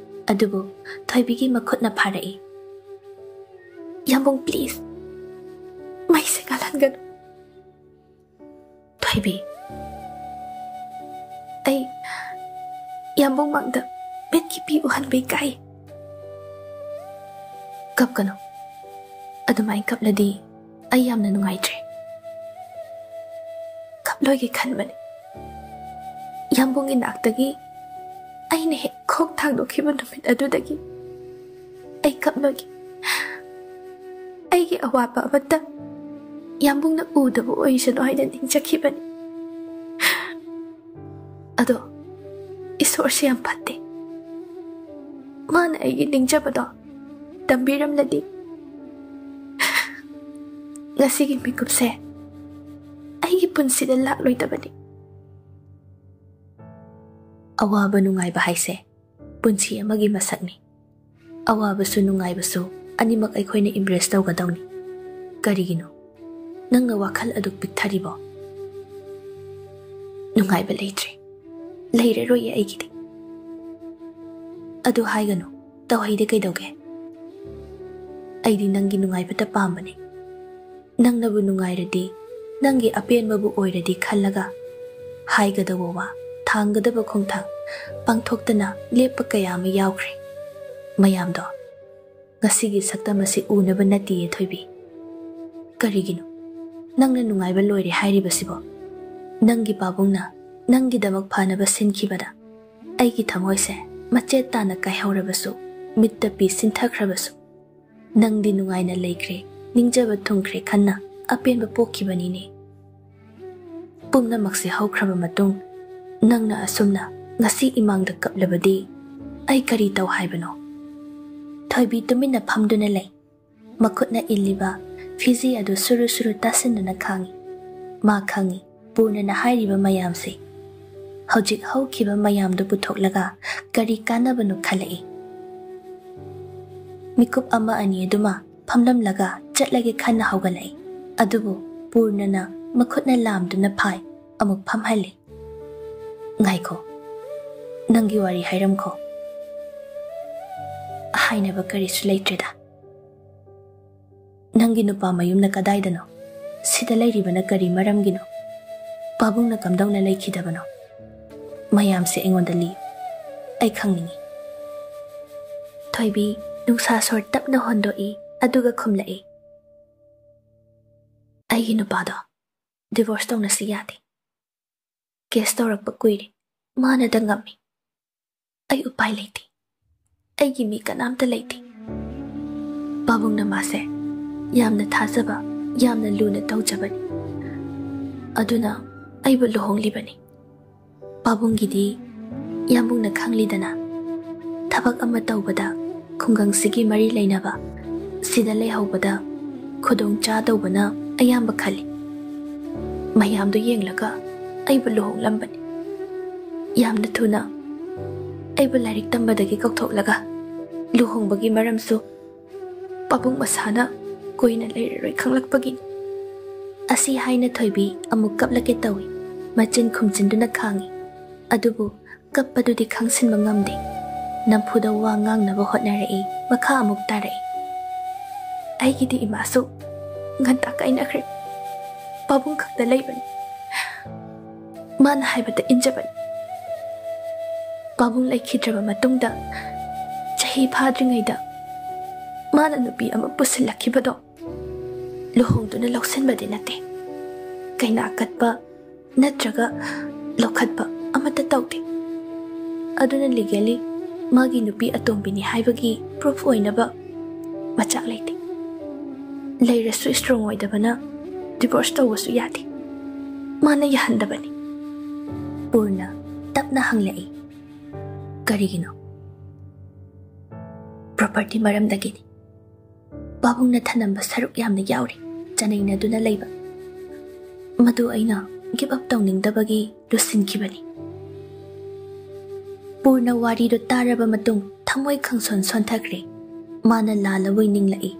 ꯑꯗꯨꯕꯨ ꯊꯣꯏꯕꯤꯒꯤ ꯃꯈꯨꯠꯅ ꯐꯥꯔꯛꯏ꯫ "ꯌꯥꯝꯕꯨꯡ, please, ꯃꯩꯁꯦ ꯉꯥꯜꯍꯟꯒꯅꯨ꯫" "ꯊꯣꯏꯕꯤ, ꯑꯩ ꯌꯥꯝꯕꯨꯡ ꯃꯥꯡꯗ ꯃꯤꯠꯀꯤ ꯄꯤ ꯎꯍꯟꯕ ꯏꯀꯥꯏ꯫" "ꯀꯞꯀꯅꯨ꯫ ꯑꯗꯨꯃꯥꯏꯅ ꯀꯞꯂꯗꯤ ꯑꯩ ꯌꯥꯝꯅ ꯅꯨꯡꯉꯥꯏꯇ꯭ꯔꯦ꯫ ꯀꯞꯂꯣꯏꯒꯦ ꯈꯟꯕꯅꯤ꯫ ꯌꯥꯝꯕꯨꯡꯒꯤ ꯅꯥꯛꯇꯒꯤ ꯑꯩꯅ ꯍꯦꯛ ꯈꯣꯡ ꯊꯥꯡꯗꯣꯛꯈꯤꯕ ꯅꯨꯃꯤꯠ ꯑꯗꯨꯗꯒꯤ ꯑꯩ ꯀꯞꯂꯣꯏꯒꯦ꯫ ꯑꯩꯒꯤ ꯑꯋꯥꯕ ꯑꯃꯠꯇ ꯌꯥꯝꯕꯨꯡꯅ ꯎꯗꯕ ꯑꯣꯏꯁꯅꯨ ꯍꯥꯏꯅ ꯅꯤꯡꯖꯈꯤꯕꯅꯤ꯫ ꯑꯗꯣ ꯏꯁꯣꯔꯁꯦ ꯌꯥꯝ ꯐꯠꯇꯦ꯫ ꯃꯥꯅ ꯑꯩꯒꯤ ꯅꯤꯡꯖꯕꯗꯣ ꯇꯝꯕꯤꯔꯝꯂꯗꯤ ꯉꯁꯤꯒꯤ ꯃꯤꯀꯨꯞꯁꯦ ꯑꯩꯒꯤ ꯄꯨꯟꯁꯤꯗ ꯂꯥꯛꯂꯣꯏꯗꯕꯅꯤ꯫" ꯑꯋꯥꯕ ꯅꯨꯡꯉꯥꯏꯕ ꯍꯥꯏꯁꯦ ꯄꯨꯟꯁꯤ ꯑꯃꯒꯤ ꯃꯁꯛꯅꯤ꯫ ꯑꯋꯥꯕꯁꯨ ꯅꯨꯡꯉꯥꯏꯕꯁꯨ ꯑꯅꯤꯃꯛ ꯑꯩꯈꯣꯏꯅ embrace ꯇꯧꯒꯗꯧꯅꯤ꯫ ꯀꯔꯤꯒꯤꯅꯣ ꯅꯪꯅ ꯋꯥꯈꯜ ꯑꯗꯨꯛ ꯄꯤꯛꯊꯔꯤꯕꯣ? ꯅꯨꯡꯉꯥꯏꯕ ꯂꯩꯇ꯭ꯔꯦ, ꯂꯩꯔꯔꯣꯏꯌꯦ ꯑꯩꯒꯤꯗꯤ꯫ ꯑꯗꯨ ꯍꯥꯏꯒꯅꯨ, ꯇꯧꯍꯩꯗꯦ꯫ ꯀꯩꯗꯧꯒꯦ? ꯑꯩꯗꯤ ꯅꯪꯒꯤ ꯅꯨꯡꯉꯥꯏꯕꯇ ꯄꯥꯝꯕꯅꯦ꯫ ꯅꯪꯅꯕꯨ ꯅꯨꯡꯉꯥꯏꯔꯗꯤ, ꯅꯪꯒꯤ ꯑꯄꯦꯟꯕꯕꯨ ꯑꯣꯏꯔꯗꯤ ꯈꯜꯂꯒ ꯍꯥꯏꯒꯗꯧꯕ ꯋꯥ, ꯊꯥꯡꯒꯗꯕ ꯈꯣꯡꯊꯥꯡ ꯄꯥꯡꯊꯣꯛꯇꯅ ꯂꯦꯞꯄ ꯀꯌꯥ ꯑꯃ ꯌꯥꯎꯈ꯭ꯔꯦ꯫ ꯃꯌꯥꯝꯗꯣ ꯉꯁꯤꯒꯤ ꯁꯛꯇꯝ ꯑꯁꯤ ꯎꯅꯕ ꯅꯠꯇꯤꯌꯦ ꯊꯣꯏꯕꯤ꯫ ꯀꯔꯤꯒꯤꯅꯣ ꯅꯪꯅ ꯅꯨꯡꯉꯥꯏꯕ ꯂꯣꯏꯔꯦ ꯍꯥꯏꯔꯤꯕꯁꯤꯕꯣ? ꯅꯪꯒꯤ ꯄꯥꯕꯨꯡꯅ ꯅꯪꯒꯤꯗꯃꯛ ꯐꯅꯕ ꯁꯤꯟꯈꯤꯕꯗ ꯑꯩꯒꯤ ꯊꯃꯣꯏꯁꯦ ꯃꯆꯦꯠ ꯇꯥꯅ ꯀꯥꯏꯍꯧꯔꯕꯁꯨ, ꯃꯤꯠꯇ ꯄꯤ ꯁꯤꯟꯊꯈ꯭ꯔꯕꯁꯨ, ꯅꯪꯗꯤ ꯅꯨꯡꯉꯥꯏꯅ ꯂꯩꯈ꯭ꯔꯦ, ꯅꯤꯡꯖꯕ ꯊꯨꯡꯈ꯭ꯔꯦ ꯈꯟꯅ ꯑꯄꯦꯟꯕ ꯄꯣꯛꯈꯤꯕꯅꯤꯅꯦ꯫ ꯄꯨꯝꯅꯃꯛꯁꯦ ꯍꯧꯈ꯭ꯔꯕ ꯃꯇꯨꯡ ꯅꯪꯅ ꯑꯁꯨꯝꯅ ꯉꯁꯤ ꯏꯃꯥꯡꯗ ꯀꯞꯂꯕꯗꯤ ꯑꯩ ꯀꯔꯤ ꯇꯧ ꯍꯥꯏꯕꯅꯣ? ꯊꯣꯏꯕꯤ ꯇꯨꯃꯤꯟꯅ ꯐꯝꯗꯨꯅ ꯂꯩ꯫ ꯃꯈꯨꯠꯅ ꯏꯜꯂꯤꯕ ꯐꯤꯖꯤ ꯑꯗꯨ ꯁꯨꯔꯨ ꯁꯨꯔꯨ ꯇꯥꯁꯤꯟꯗꯨꯅ ꯈꯥꯡꯏ꯫ ꯃꯥ ꯈꯪꯏ, ꯄꯨꯔꯅꯅ ꯍꯥꯏꯔꯤꯕ ꯃꯌꯥꯝꯁꯤ ꯍꯧꯖꯤꯛ ꯍꯧꯈꯤꯕ ꯃꯌꯥꯝꯗꯨ ꯄꯨꯊꯣꯛꯂꯒ ꯀꯔꯤ ꯀꯥꯟꯅꯕꯅꯣ ꯈꯜꯂꯛꯏ꯫ ꯃꯤꯀꯨꯞ ꯑꯃ ꯑꯅꯤ ꯑꯗꯨꯃ ꯐꯝꯂꯝꯂꯒ ꯆꯠꯂꯒꯦ ꯈꯟꯅ ꯍꯧꯒꯠꯂꯛꯏ꯫ ꯑꯗꯨꯕꯨ ꯄꯨꯔꯅꯅ ꯃꯈꯨꯠꯅ ꯂꯥꯝꯗꯨꯅ ꯐꯥꯏ, ꯑꯃꯨꯛ ꯐꯝꯍꯜꯂꯤ꯫ "ꯉꯥꯏꯈꯣ, ꯅꯪꯒꯤ ꯋꯥꯔꯤ ꯍꯥꯏꯔꯝꯈꯣ꯫ ꯍꯥꯏꯅꯕ ꯀꯔꯤꯁꯨ ꯂꯩꯇ꯭ꯔꯦꯗ꯫ ꯅꯪꯒꯤ ꯅꯨꯄꯥ ꯃꯌꯨꯝꯅ ꯀꯗꯥꯏꯗꯅꯣ? ꯁꯤꯗ ꯂꯩꯔꯤꯕꯅ ꯀꯔꯤ ꯃꯔꯝꯒꯤꯅꯣ? ꯄꯥꯕꯨꯡꯅ ꯀꯝꯗꯧꯅ ꯂꯩꯈꯤꯗꯕꯅꯣ? ꯃꯌꯥꯝꯁꯦ ꯑꯩꯉꯣꯟꯗ ꯂꯤꯌꯨ꯫ ꯑꯩ ꯈꯪꯅꯤꯡꯏ꯫" ꯊꯣꯏꯕꯤ ꯅꯨꯡꯁꯥ ꯁꯣꯔ ꯇꯞꯅ ꯍꯣꯟꯗꯣꯛꯏ, ꯑꯗꯨꯒ ꯈꯨꯝꯂꯛꯏ, "ꯑꯩꯒꯤ ꯅꯨꯄꯥꯗꯣ ꯗꯤꯚꯣꯔꯁ ꯇꯧꯅꯁꯤ ꯌꯥꯗꯦ꯫ ꯀꯦꯁ ꯇꯧꯔꯛꯄ ꯀꯨꯏꯔꯦ꯫ ꯃꯥꯅꯗ ꯉꯝꯃꯤ꯫ ꯑꯩ ꯎꯄꯥꯏ ꯂꯩꯇꯦ꯫ ꯑꯩꯒꯤ ꯃꯤ ꯀꯅꯥꯝꯇ ꯂꯩꯇꯦ꯫ ꯄꯥꯕꯨꯡꯅ ꯃꯥꯁꯦ ꯌꯥꯝꯅ ꯊꯥꯖꯕ, ꯌꯥꯝꯅ ꯂꯨꯅ ꯇꯧꯖꯕꯅꯤ꯫ ꯑꯗꯨꯅ ꯑꯩꯕꯨ ꯂꯨꯍꯣꯡꯂꯤꯕꯅꯤ꯫ ꯄꯥꯕꯨꯡꯒꯤꯗꯤ ꯌꯥꯝꯕꯨꯡꯅ ꯈꯪꯂꯤꯗꯅ, ꯊꯕꯛ ꯑꯃ ꯇꯧꯕꯗ ꯈꯨꯡꯒꯪꯁꯤꯒꯤ ꯃꯔꯤ ꯂꯩꯅꯕ ꯁꯤꯗ ꯂꯩꯍꯧꯕꯗ ꯈꯨꯗꯣꯡ ꯆꯥꯗꯧꯕꯅ ꯑꯌꯥꯝꯕ ꯈꯜꯂꯤ꯫ ꯃꯌꯥꯝꯗꯨ ꯌꯦꯡꯂꯒ ꯑꯩꯕꯨ ꯂꯨꯍꯣꯡꯂꯝꯕꯅꯤ꯫ ꯌꯥꯝꯅ ꯊꯨꯅ ꯑꯩꯕꯨ ꯂꯥꯏꯔꯤꯛ ꯇꯝꯕꯗꯒꯤ ꯀꯧꯊꯣꯛꯂꯒ ꯂꯨꯍꯣꯡꯕꯒꯤ ꯃꯔꯝꯁꯨ ꯄꯥꯕꯨꯡ ꯃꯁꯥꯅ ꯀꯨꯏꯅ ꯂꯩꯔꯔꯣꯏ ꯈꯪꯂꯛꯄꯒꯤꯅꯤ꯫" ꯑꯁꯤ ꯍꯥꯏꯅ ꯊꯣꯏꯕꯤ ꯑꯃꯨꯛ ꯀꯞꯂꯛꯀꯦ ꯇꯧꯏ꯫ ꯃꯆꯤꯟ ꯈꯨꯝꯖꯤꯟꯗꯨꯅ ꯈꯥꯡꯏ꯫ ꯑꯗꯨꯕꯨ ꯀꯞꯄꯗꯨꯗꯤ ꯈꯪꯁꯤꯟꯕ ꯉꯝꯗꯦ꯫ ꯅꯝꯐꯨꯗ ꯋꯥ ꯉꯥꯡꯅꯕ ꯍꯣꯠꯅꯔꯛꯏ꯫ ꯃꯈꯥ ꯑꯃꯨꯛ ꯇꯥꯔꯛꯏ꯫ "ꯑꯩꯒꯤꯗꯤ ꯏꯃꯥꯁꯨ ꯉꯟꯇꯥ ꯀꯥꯏꯅꯈ꯭ꯔꯦ꯫ ꯄꯥꯕꯨꯡ ꯈꯛꯇ ꯂꯩꯕꯅꯤ꯫ ꯃꯥꯅ ꯍꯥꯏꯕꯗ ꯏꯟꯖꯕꯅꯤ꯫ ꯄꯥꯕꯨꯡ ꯂꯩꯈꯤꯗ꯭ꯔꯕ ꯃꯇꯨꯡꯗ ꯆꯍꯤ ꯐꯥꯗ꯭ꯔꯤꯉꯩꯗ ꯃꯥꯅ ꯅꯨꯄꯤ ꯑꯃ ꯄꯨꯁꯤꯜꯂꯛꯈꯤꯕꯗꯣ ꯂꯨꯍꯣꯡꯗꯨꯅ ꯂꯧꯁꯤꯟꯕꯗꯤ ꯅꯠꯇꯦ꯫ ꯀꯩꯅꯥ ꯀꯠꯄ ꯅꯠꯇ꯭ꯔꯒ ꯂꯧꯈꯠꯄ ꯑꯃꯠꯇ ꯇꯧꯗꯦ꯫ ꯑꯗꯨꯅ ꯂꯤꯒꯦꯂꯤ ꯃꯥꯒꯤ ꯅꯨꯄꯤ ꯑꯇꯣꯝꯕꯤꯅꯤ ꯍꯥꯏꯕꯒꯤ ꯄ꯭ꯔꯨꯐ ꯑꯣꯏꯅꯕ ꯃꯆꯥꯛ ꯂꯩꯇꯦ꯫ ꯂꯩꯔꯁꯨ ꯁ꯭ꯇ꯭ꯔꯣꯡ ꯑꯣꯏꯗꯕꯅ ꯗꯤꯚꯣꯔꯁ ꯇꯧꯕꯁꯨ ꯌꯥꯗꯦ꯫ ꯃꯥꯅ ꯌꯥꯍꯟꯗꯕꯅꯤ꯫ ꯄꯨꯔꯅ ꯇꯞꯅ ꯍꯪꯂꯛꯏ, "ꯀꯔꯤꯒꯤꯅꯣ?" "ꯄ꯭ꯔꯣꯄꯔꯇꯤ ꯃꯔꯝꯗꯒꯤꯅꯤ꯫ ꯄꯥꯕꯨꯡꯅ ꯊꯅꯝꯕ ꯁꯔꯨꯛ ꯌꯥꯝꯅ ꯌꯥꯎꯔꯤ, ꯆꯅꯩꯅꯗꯨꯅ ꯂꯩꯕ꯫ ꯃꯗꯨ ꯑꯩꯅ ꯒꯤꯞ ꯑꯞ ꯇꯧꯅꯤꯡꯗꯕꯒꯤ ꯂꯣꯏꯁꯤꯟꯈꯤꯕꯅꯤ꯫" ꯄꯨꯔꯅ ꯋꯥꯔꯤꯗꯨ ꯇꯥꯔꯕ ꯃꯇꯨꯡ ꯊꯃꯣꯏ ꯈꯪꯁꯣꯟ ꯁꯣꯟꯊꯈ꯭ꯔꯦ꯫ ꯃꯥꯅ ꯂꯥꯜꯂꯕꯣꯏ ꯅꯤꯡꯂꯛꯏ꯫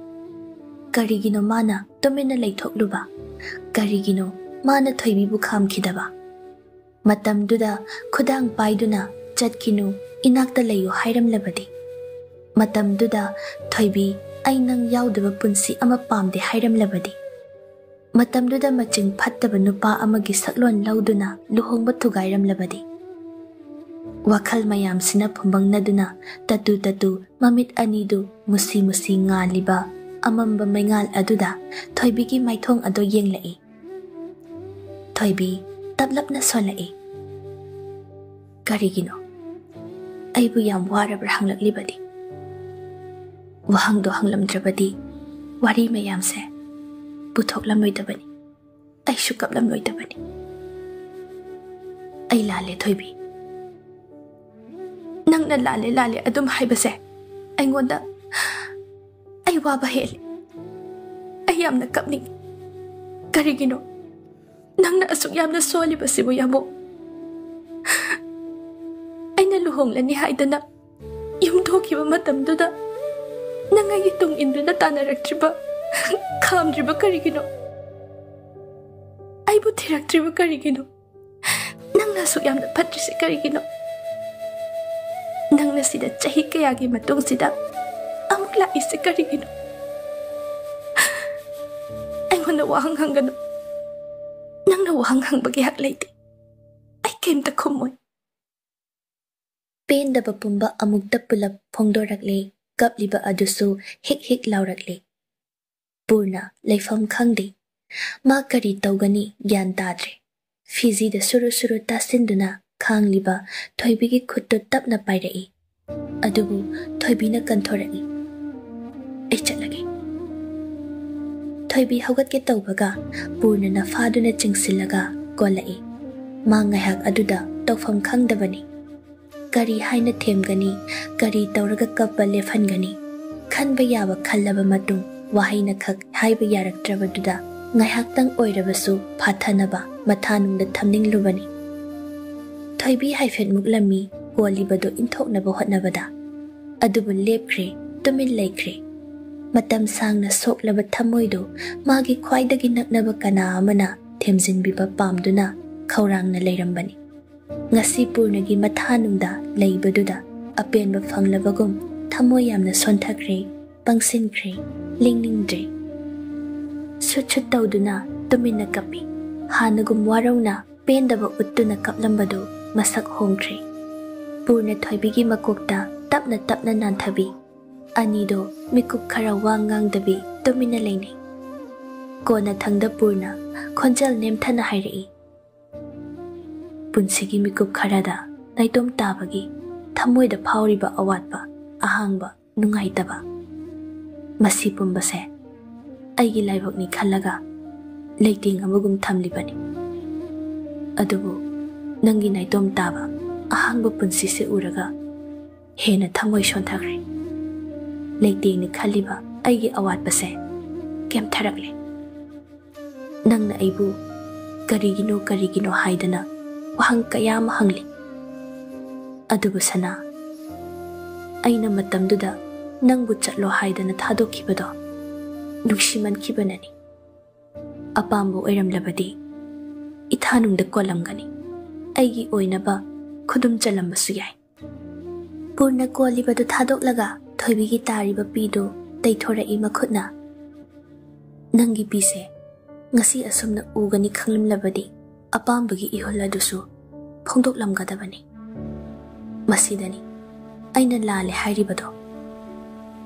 ꯀꯔꯤꯒꯤꯅꯣ ꯃꯥꯅ ꯇꯨꯃꯤꯟꯅ ꯂꯩꯊꯣꯛꯂꯨꯕ? ꯀꯔꯤꯒꯤꯅꯣ ꯃꯥꯅ ꯊꯣꯏꯕꯤꯕꯨ ꯈꯥꯝꯈꯤꯗꯕ? ꯃꯇꯝꯗꯨꯗ ꯈꯨꯗꯥꯡ ꯄꯥꯏꯗꯨꯅ "ꯆꯠꯈꯤꯅꯨ, ꯏꯅꯥꯛꯇ ꯂꯩꯌꯨ" ꯍꯥꯏꯔꯝꯂꯕꯗꯤ? ꯃꯇꯝꯗꯨꯗ ꯊꯣꯏꯕꯤ, "ꯑꯩ ꯅꯪ ꯌꯥꯎꯗꯕ ꯄꯨꯟꯁꯤ ꯑꯃ ꯄꯥꯝꯗꯦ" ꯍꯥꯏꯔꯝꯂꯕꯗꯤ? ꯃꯇꯝꯗꯨꯗ ꯃꯆꯤꯡ ꯐꯠꯇꯕ ꯅꯨꯄꯥ ꯑꯃꯒꯤ ꯁꯛꯂꯣꯟ ꯂꯧꯗꯨꯅ ꯂꯨꯍꯣꯡꯕ ꯊꯨꯒꯥꯏꯔꯝꯂꯕꯗꯤ? ꯋꯥꯈꯜ ꯃꯌꯥꯝꯁꯤꯅ ꯐꯨꯝꯕꯪꯅꯗꯨꯅ ꯇꯠꯇꯨ ꯇꯠꯇꯨ ꯃꯃꯤꯠ ꯑꯅꯤꯗꯨ ꯃꯨꯁꯤ ꯃꯨꯁꯤ ꯉꯥꯜꯂꯤꯕ ꯑꯃꯝꯕ ꯃꯩꯉꯥꯜ ꯑꯗꯨꯗ ꯊꯣꯏꯕꯤꯒꯤ ꯃꯥꯏꯊꯣꯡ ꯑꯗꯨ ꯌꯦꯡꯂꯛꯏ꯫ ꯊꯣꯏꯕꯤ ꯇꯞꯂꯞꯅ ꯁꯣꯜꯂꯛꯏ꯫ "ꯀꯔꯤꯒꯤꯅꯣ ꯑꯩꯕꯨ ꯌꯥꯝ ꯋꯥꯔꯕ꯭ꯔꯥ ꯍꯪꯂꯛꯂꯤꯕꯗꯤ? ꯋꯥꯍꯪꯗꯣ ꯍꯪꯂꯝꯗ꯭ꯔꯕꯗꯤ ꯋꯥꯔꯤ ꯃꯌꯥꯝꯁꯦ ꯄꯨꯊꯣꯛꯂꯝꯂꯣꯏꯗꯕꯅꯤ, ꯑꯩꯁꯨ ꯀꯞꯂꯝꯂꯣꯏꯗꯕꯅꯤ꯫ ꯑꯩ ꯂꯥꯜꯂꯦ, ꯊꯣꯏꯕꯤ꯫ ꯅꯪꯅ ꯂꯥꯜꯂꯦ, ꯂꯥꯜꯂꯦ ꯑꯗꯨꯝ ꯍꯥꯏꯕꯁꯦ ꯑꯩꯉꯣꯟꯗ ꯑꯩ ꯋꯥꯕ ꯍꯦꯜꯂꯤ꯫ ꯑꯩ ꯌꯥꯝꯅ ꯀꯞꯅꯤꯡꯉꯤ꯫ ꯀꯔꯤꯒꯤꯅꯣ ꯅꯪꯅ ꯑꯁꯨꯛ ꯌꯥꯝꯅ ꯁꯣꯜꯂꯤꯕꯁꯤꯕꯨ, ꯌꯥꯝꯕꯨꯡ? ꯑꯩꯅ ꯂꯨꯍꯣꯡꯂꯅꯤ ꯍꯥꯏꯗꯅ ꯌꯨꯝ ꯊꯣꯛꯈꯤꯕ ꯃꯇꯝꯗꯨꯗ ꯅꯪ ꯑꯩꯒꯤ ꯇꯨꯡ ꯏꯟꯗꯨꯅ ꯇꯥꯟꯅꯔꯛꯇ꯭ꯔꯤꯕ, ꯈꯥꯝꯗ꯭ꯔꯤꯕ ꯀꯔꯤꯒꯤꯅꯣ? ꯑꯩꯕꯨ ꯊꯤꯔꯛꯇ꯭ꯔꯤꯕ ꯀꯔꯤꯒꯤꯅꯣ? ꯅꯪꯅ ꯑꯁꯨꯛ ꯌꯥꯝꯅ ꯐꯠꯇ꯭ꯔꯤꯁꯦ ꯀꯔꯤꯒꯤꯅꯣ? ꯅꯪꯅ ꯁꯤꯗ ꯆꯍꯤ ꯀꯌꯥꯒꯤ ꯃꯇꯨꯡꯁꯤꯗ ꯑꯃꯨꯛ ꯂꯥꯛꯏꯁꯦ ꯀꯔꯤꯒꯤꯅꯣ? ꯑꯩꯉꯣꯟꯗ ꯋꯥꯍꯪ ꯍꯪꯒꯅꯨ꯫ ꯅꯪꯅ ꯋꯥꯍꯪ ꯍꯪꯕꯒꯤ ꯍꯛ ꯂꯩꯇꯦ꯫ ꯀꯩꯝꯇ ꯈꯨꯝꯃꯣꯏ꯫ ꯄꯦꯟꯗꯕ ꯄꯨꯝꯕ ꯑꯃꯨꯛꯇ ꯄꯨꯂꯞ ꯐꯣꯡꯗꯣꯔꯛꯂꯦ꯫ ꯀꯞꯂꯤꯕ ꯑꯗꯨꯁꯨ ꯍꯤꯛ ꯍꯤꯛ ꯂꯥꯎꯔꯛꯂꯦ꯫ ꯄꯨꯔꯅ ꯂꯩꯐꯝ ꯈꯪꯗꯦ꯫ ꯃꯥ ꯀꯔꯤ ꯇꯧꯒꯅꯤ ꯒ꯭ꯌꯥꯟ ꯇꯥꯗ꯭ꯔꯦ꯫ ꯐꯤꯖꯤꯗ ꯁꯨꯔꯨ ꯁꯨꯔꯨ ꯇꯥꯁꯤꯟꯗꯨꯅ ꯈꯥꯡꯂꯤꯕ ꯊꯣꯏꯕꯤꯒꯤ ꯈꯨꯠꯇꯨ ꯇꯞꯅ ꯄꯥꯏꯔꯛꯏ꯫ ꯑꯗꯨꯕꯨ ꯊꯣꯏꯕꯤꯅ ꯀꯟꯊꯣꯔꯛꯏ꯫ "ꯑꯩ ꯆꯠꯂꯒꯦ꯫" ꯊꯣꯏꯕꯤ ꯍꯧꯒꯠꯀꯦ ꯇꯧꯕꯒ ꯄꯨꯔꯅꯅ ꯐꯥꯗꯨꯅ ꯆꯤꯡꯁꯤꯜꯂꯒ ꯀꯣꯜꯂꯛꯏ꯫ ꯃꯥ ꯉꯥꯏꯍꯥꯛ ꯑꯗꯨꯗ ꯇꯧꯐꯝ ꯈꯪꯗꯕꯅꯤ꯫ ꯀꯔꯤ ꯍꯥꯏꯅ ꯊꯦꯝꯒꯅꯤ? ꯀꯔꯤ ꯇꯧꯔꯒ ꯀꯞꯄ ꯂꯦꯞꯍꯟꯒꯅꯤ? ꯈꯟꯕ ꯌꯥꯕ ꯈꯜꯂꯕ ꯃꯇꯨꯡ ꯋꯥꯍꯩꯅꯈꯛ ꯍꯥꯏꯕ ꯌꯥꯔꯛꯇ꯭ꯔꯕꯗꯨꯗ ꯉꯥꯏꯍꯥꯛꯇꯪ ꯑꯣꯏꯔꯕꯁꯨ ꯐꯥꯊꯅꯕ ꯃꯊꯥꯅꯨꯡꯗ ꯊꯝꯅꯤꯡꯂꯨꯕꯅꯤ꯫ ꯊꯣꯏꯕꯤ ꯍꯥꯏꯐꯦꯠ ꯃꯨꯛꯂꯝꯃꯤ, ꯀꯣꯜꯂꯤꯕꯗꯨ ꯏꯟꯊꯣꯛꯅꯕ ꯍꯣꯠꯅꯕꯗ꯫ ꯑꯗꯨꯕꯨ ꯂꯦꯞꯈ꯭ꯔꯦ, ꯇꯨꯃꯤꯟ ꯂꯩꯈ꯭ꯔꯦ꯫ ꯃꯇꯝ ꯁꯥꯡꯅ ꯁꯣꯛꯂꯕ ꯊꯃꯣꯏꯗꯨ ꯃꯥꯒꯤ ꯈ꯭ꯋꯥꯏꯗꯒꯤ ꯅꯛꯅꯕ ꯀꯅꯥ ꯑꯃꯅ ꯊꯦꯝꯖꯤꯟꯕꯤꯕ ꯄꯥꯝꯗꯨꯅ ꯈꯧꯔꯥꯡꯅ ꯂꯩꯔꯝꯕꯅꯤ꯫ ꯉꯁꯤ ꯄꯨꯔꯅꯒꯤ ꯃꯊꯥꯅꯨꯡꯗ ꯂꯩꯕꯗꯨꯗ ꯑꯄꯦꯟꯕ ꯐꯪꯂꯕꯒꯨꯝ ꯊꯃꯣꯏ ꯌꯥꯝꯅ ꯁꯣꯟꯊꯈ꯭ꯔꯦ, ꯄꯪꯁꯤꯟꯈ꯭ꯔꯦ, ꯂꯦꯡꯅꯤꯡꯗ꯭ꯔꯦ꯫ ꯁꯨꯠ ꯁꯨꯠ ꯇꯧꯗꯨꯅ ꯇꯨꯃꯤꯟꯅ ꯀꯞꯄꯤ꯫ ꯍꯥꯟꯅꯒꯨꯝ ꯋꯥꯔꯧꯅ ꯄꯦꯟꯗꯕ ꯎꯠꯇꯨꯅ ꯀꯞꯂꯝꯕꯗꯨ ꯃꯁꯛ ꯍꯣꯡꯈ꯭ꯔꯦ꯫ ꯄꯨꯔꯅ ꯊꯣꯏꯕꯤꯒꯤ ꯃꯀꯣꯛꯇ ꯇꯞꯅ ꯇꯞꯅ ꯅꯥꯟꯊꯕꯤ꯫ ꯑꯅꯤꯗꯣ ꯃꯤꯀꯨꯞ ꯈꯔ ꯋꯥ ꯉꯥꯡꯗꯕꯤ ꯇꯨꯃꯤꯟꯅ ꯂꯩꯅꯩ꯫ ꯀꯣꯟꯅꯊꯪꯗ ꯄꯨꯔꯅ ꯈꯣꯟꯖꯦꯜ ꯅꯦꯝꯊꯅ ꯍꯥꯏꯔꯛꯏ, "ꯄꯨꯟꯁꯤꯒꯤ ꯃꯤꯀꯨꯞ ꯈꯔꯗ ꯅꯥꯏꯇꯣꯝ ꯇꯥꯕꯒꯤ ꯊꯃꯣꯏꯗ ꯐꯥꯎꯔꯤꯕ ꯑꯋꯥꯠꯄ, ꯑꯍꯥꯡꯕ, ꯅꯨꯡꯉꯥꯏꯇꯕ, ꯃꯁꯤ ꯄꯨꯝꯕꯁꯦ ꯑꯩꯒꯤ ꯂꯥꯏꯕꯛꯅꯤ ꯈꯜꯂꯒ ꯂꯩꯇꯦꯡ ꯑꯃꯒꯨꯝ ꯊꯝꯂꯤꯕꯅꯤ꯫ ꯑꯗꯨꯕꯨ ꯅꯪꯒꯤ ꯅꯥꯏꯇꯣꯝ ꯇꯥꯕ ꯑꯍꯥꯡꯕ ꯄꯨꯟꯁꯤꯁꯦ ꯎꯔꯒ ꯍꯦꯟꯅ ꯊꯃꯣꯏ ꯁꯣꯟꯊꯈ꯭ꯔꯦ꯫ ꯂꯩꯇꯦꯡꯅꯤ ꯈꯜꯂꯤꯕ ꯑꯩꯒꯤ ꯑꯋꯥꯠꯄꯁꯦ ꯀꯦꯝꯊꯔꯛꯂꯦ꯫ ꯅꯪꯅ ꯑꯩꯕꯨ ꯀꯔꯤꯒꯤꯅꯣ, ꯀꯔꯤꯒꯤꯅꯣ ꯍꯥꯏꯗꯅ ꯋꯥꯍꯪ ꯀꯌꯥ ꯑꯃ ꯍꯪꯂꯤ꯫ ꯑꯗꯨꯕꯨ ꯁꯅꯥ, ꯑꯩꯅ ꯃꯇꯝꯗꯨꯗ ꯅꯪꯕꯨ ꯆꯠꯂꯣ ꯍꯥꯏꯗꯅ ꯊꯥꯗꯣꯛꯈꯤꯕꯗꯣ ꯅꯨꯡꯁꯤꯃꯟꯈꯤꯕꯅꯅꯤ꯫ ꯑꯄꯥꯝꯕ ꯑꯣꯏꯔꯝꯂꯕꯗꯤ ꯏꯊꯥꯅꯨꯡꯗ ꯀꯣꯜꯂꯝꯒꯅꯤ, ꯑꯩꯒꯤ ꯑꯣꯏꯅꯕ ꯈꯨꯗꯨꯝ ꯆꯜꯂꯝꯕꯁꯨ ꯌꯥꯏ꯫" ꯄꯨꯔꯅ ꯀꯣꯜꯂꯤꯕꯗꯨ ꯊꯥꯗꯣꯛꯂꯒ ꯊꯣꯏꯕꯤꯒꯤ ꯇꯥꯔꯤꯕ ꯄꯤꯗꯨ ꯇꯩꯊꯣꯔꯛꯏ ꯃꯈꯨꯠꯅ꯫ "ꯅꯪꯒꯤ ꯄꯤꯁꯦ ꯉꯁꯤ ꯑꯁꯨꯝꯅ ꯎꯒꯅꯤ ꯈꯪꯂꯝꯂꯕꯗꯤ ꯑꯄꯥꯝꯕꯒꯤ ꯏꯍꯨꯜ ꯑꯗꯨꯁꯨ ꯐꯣꯡꯗꯣꯛꯂꯝꯒꯗꯕꯅꯤ꯫ ꯃꯁꯤꯗꯅꯤ ꯑꯩꯅ ꯂꯥꯜꯂꯦ ꯍꯥꯏꯔꯤꯕꯗꯣ꯫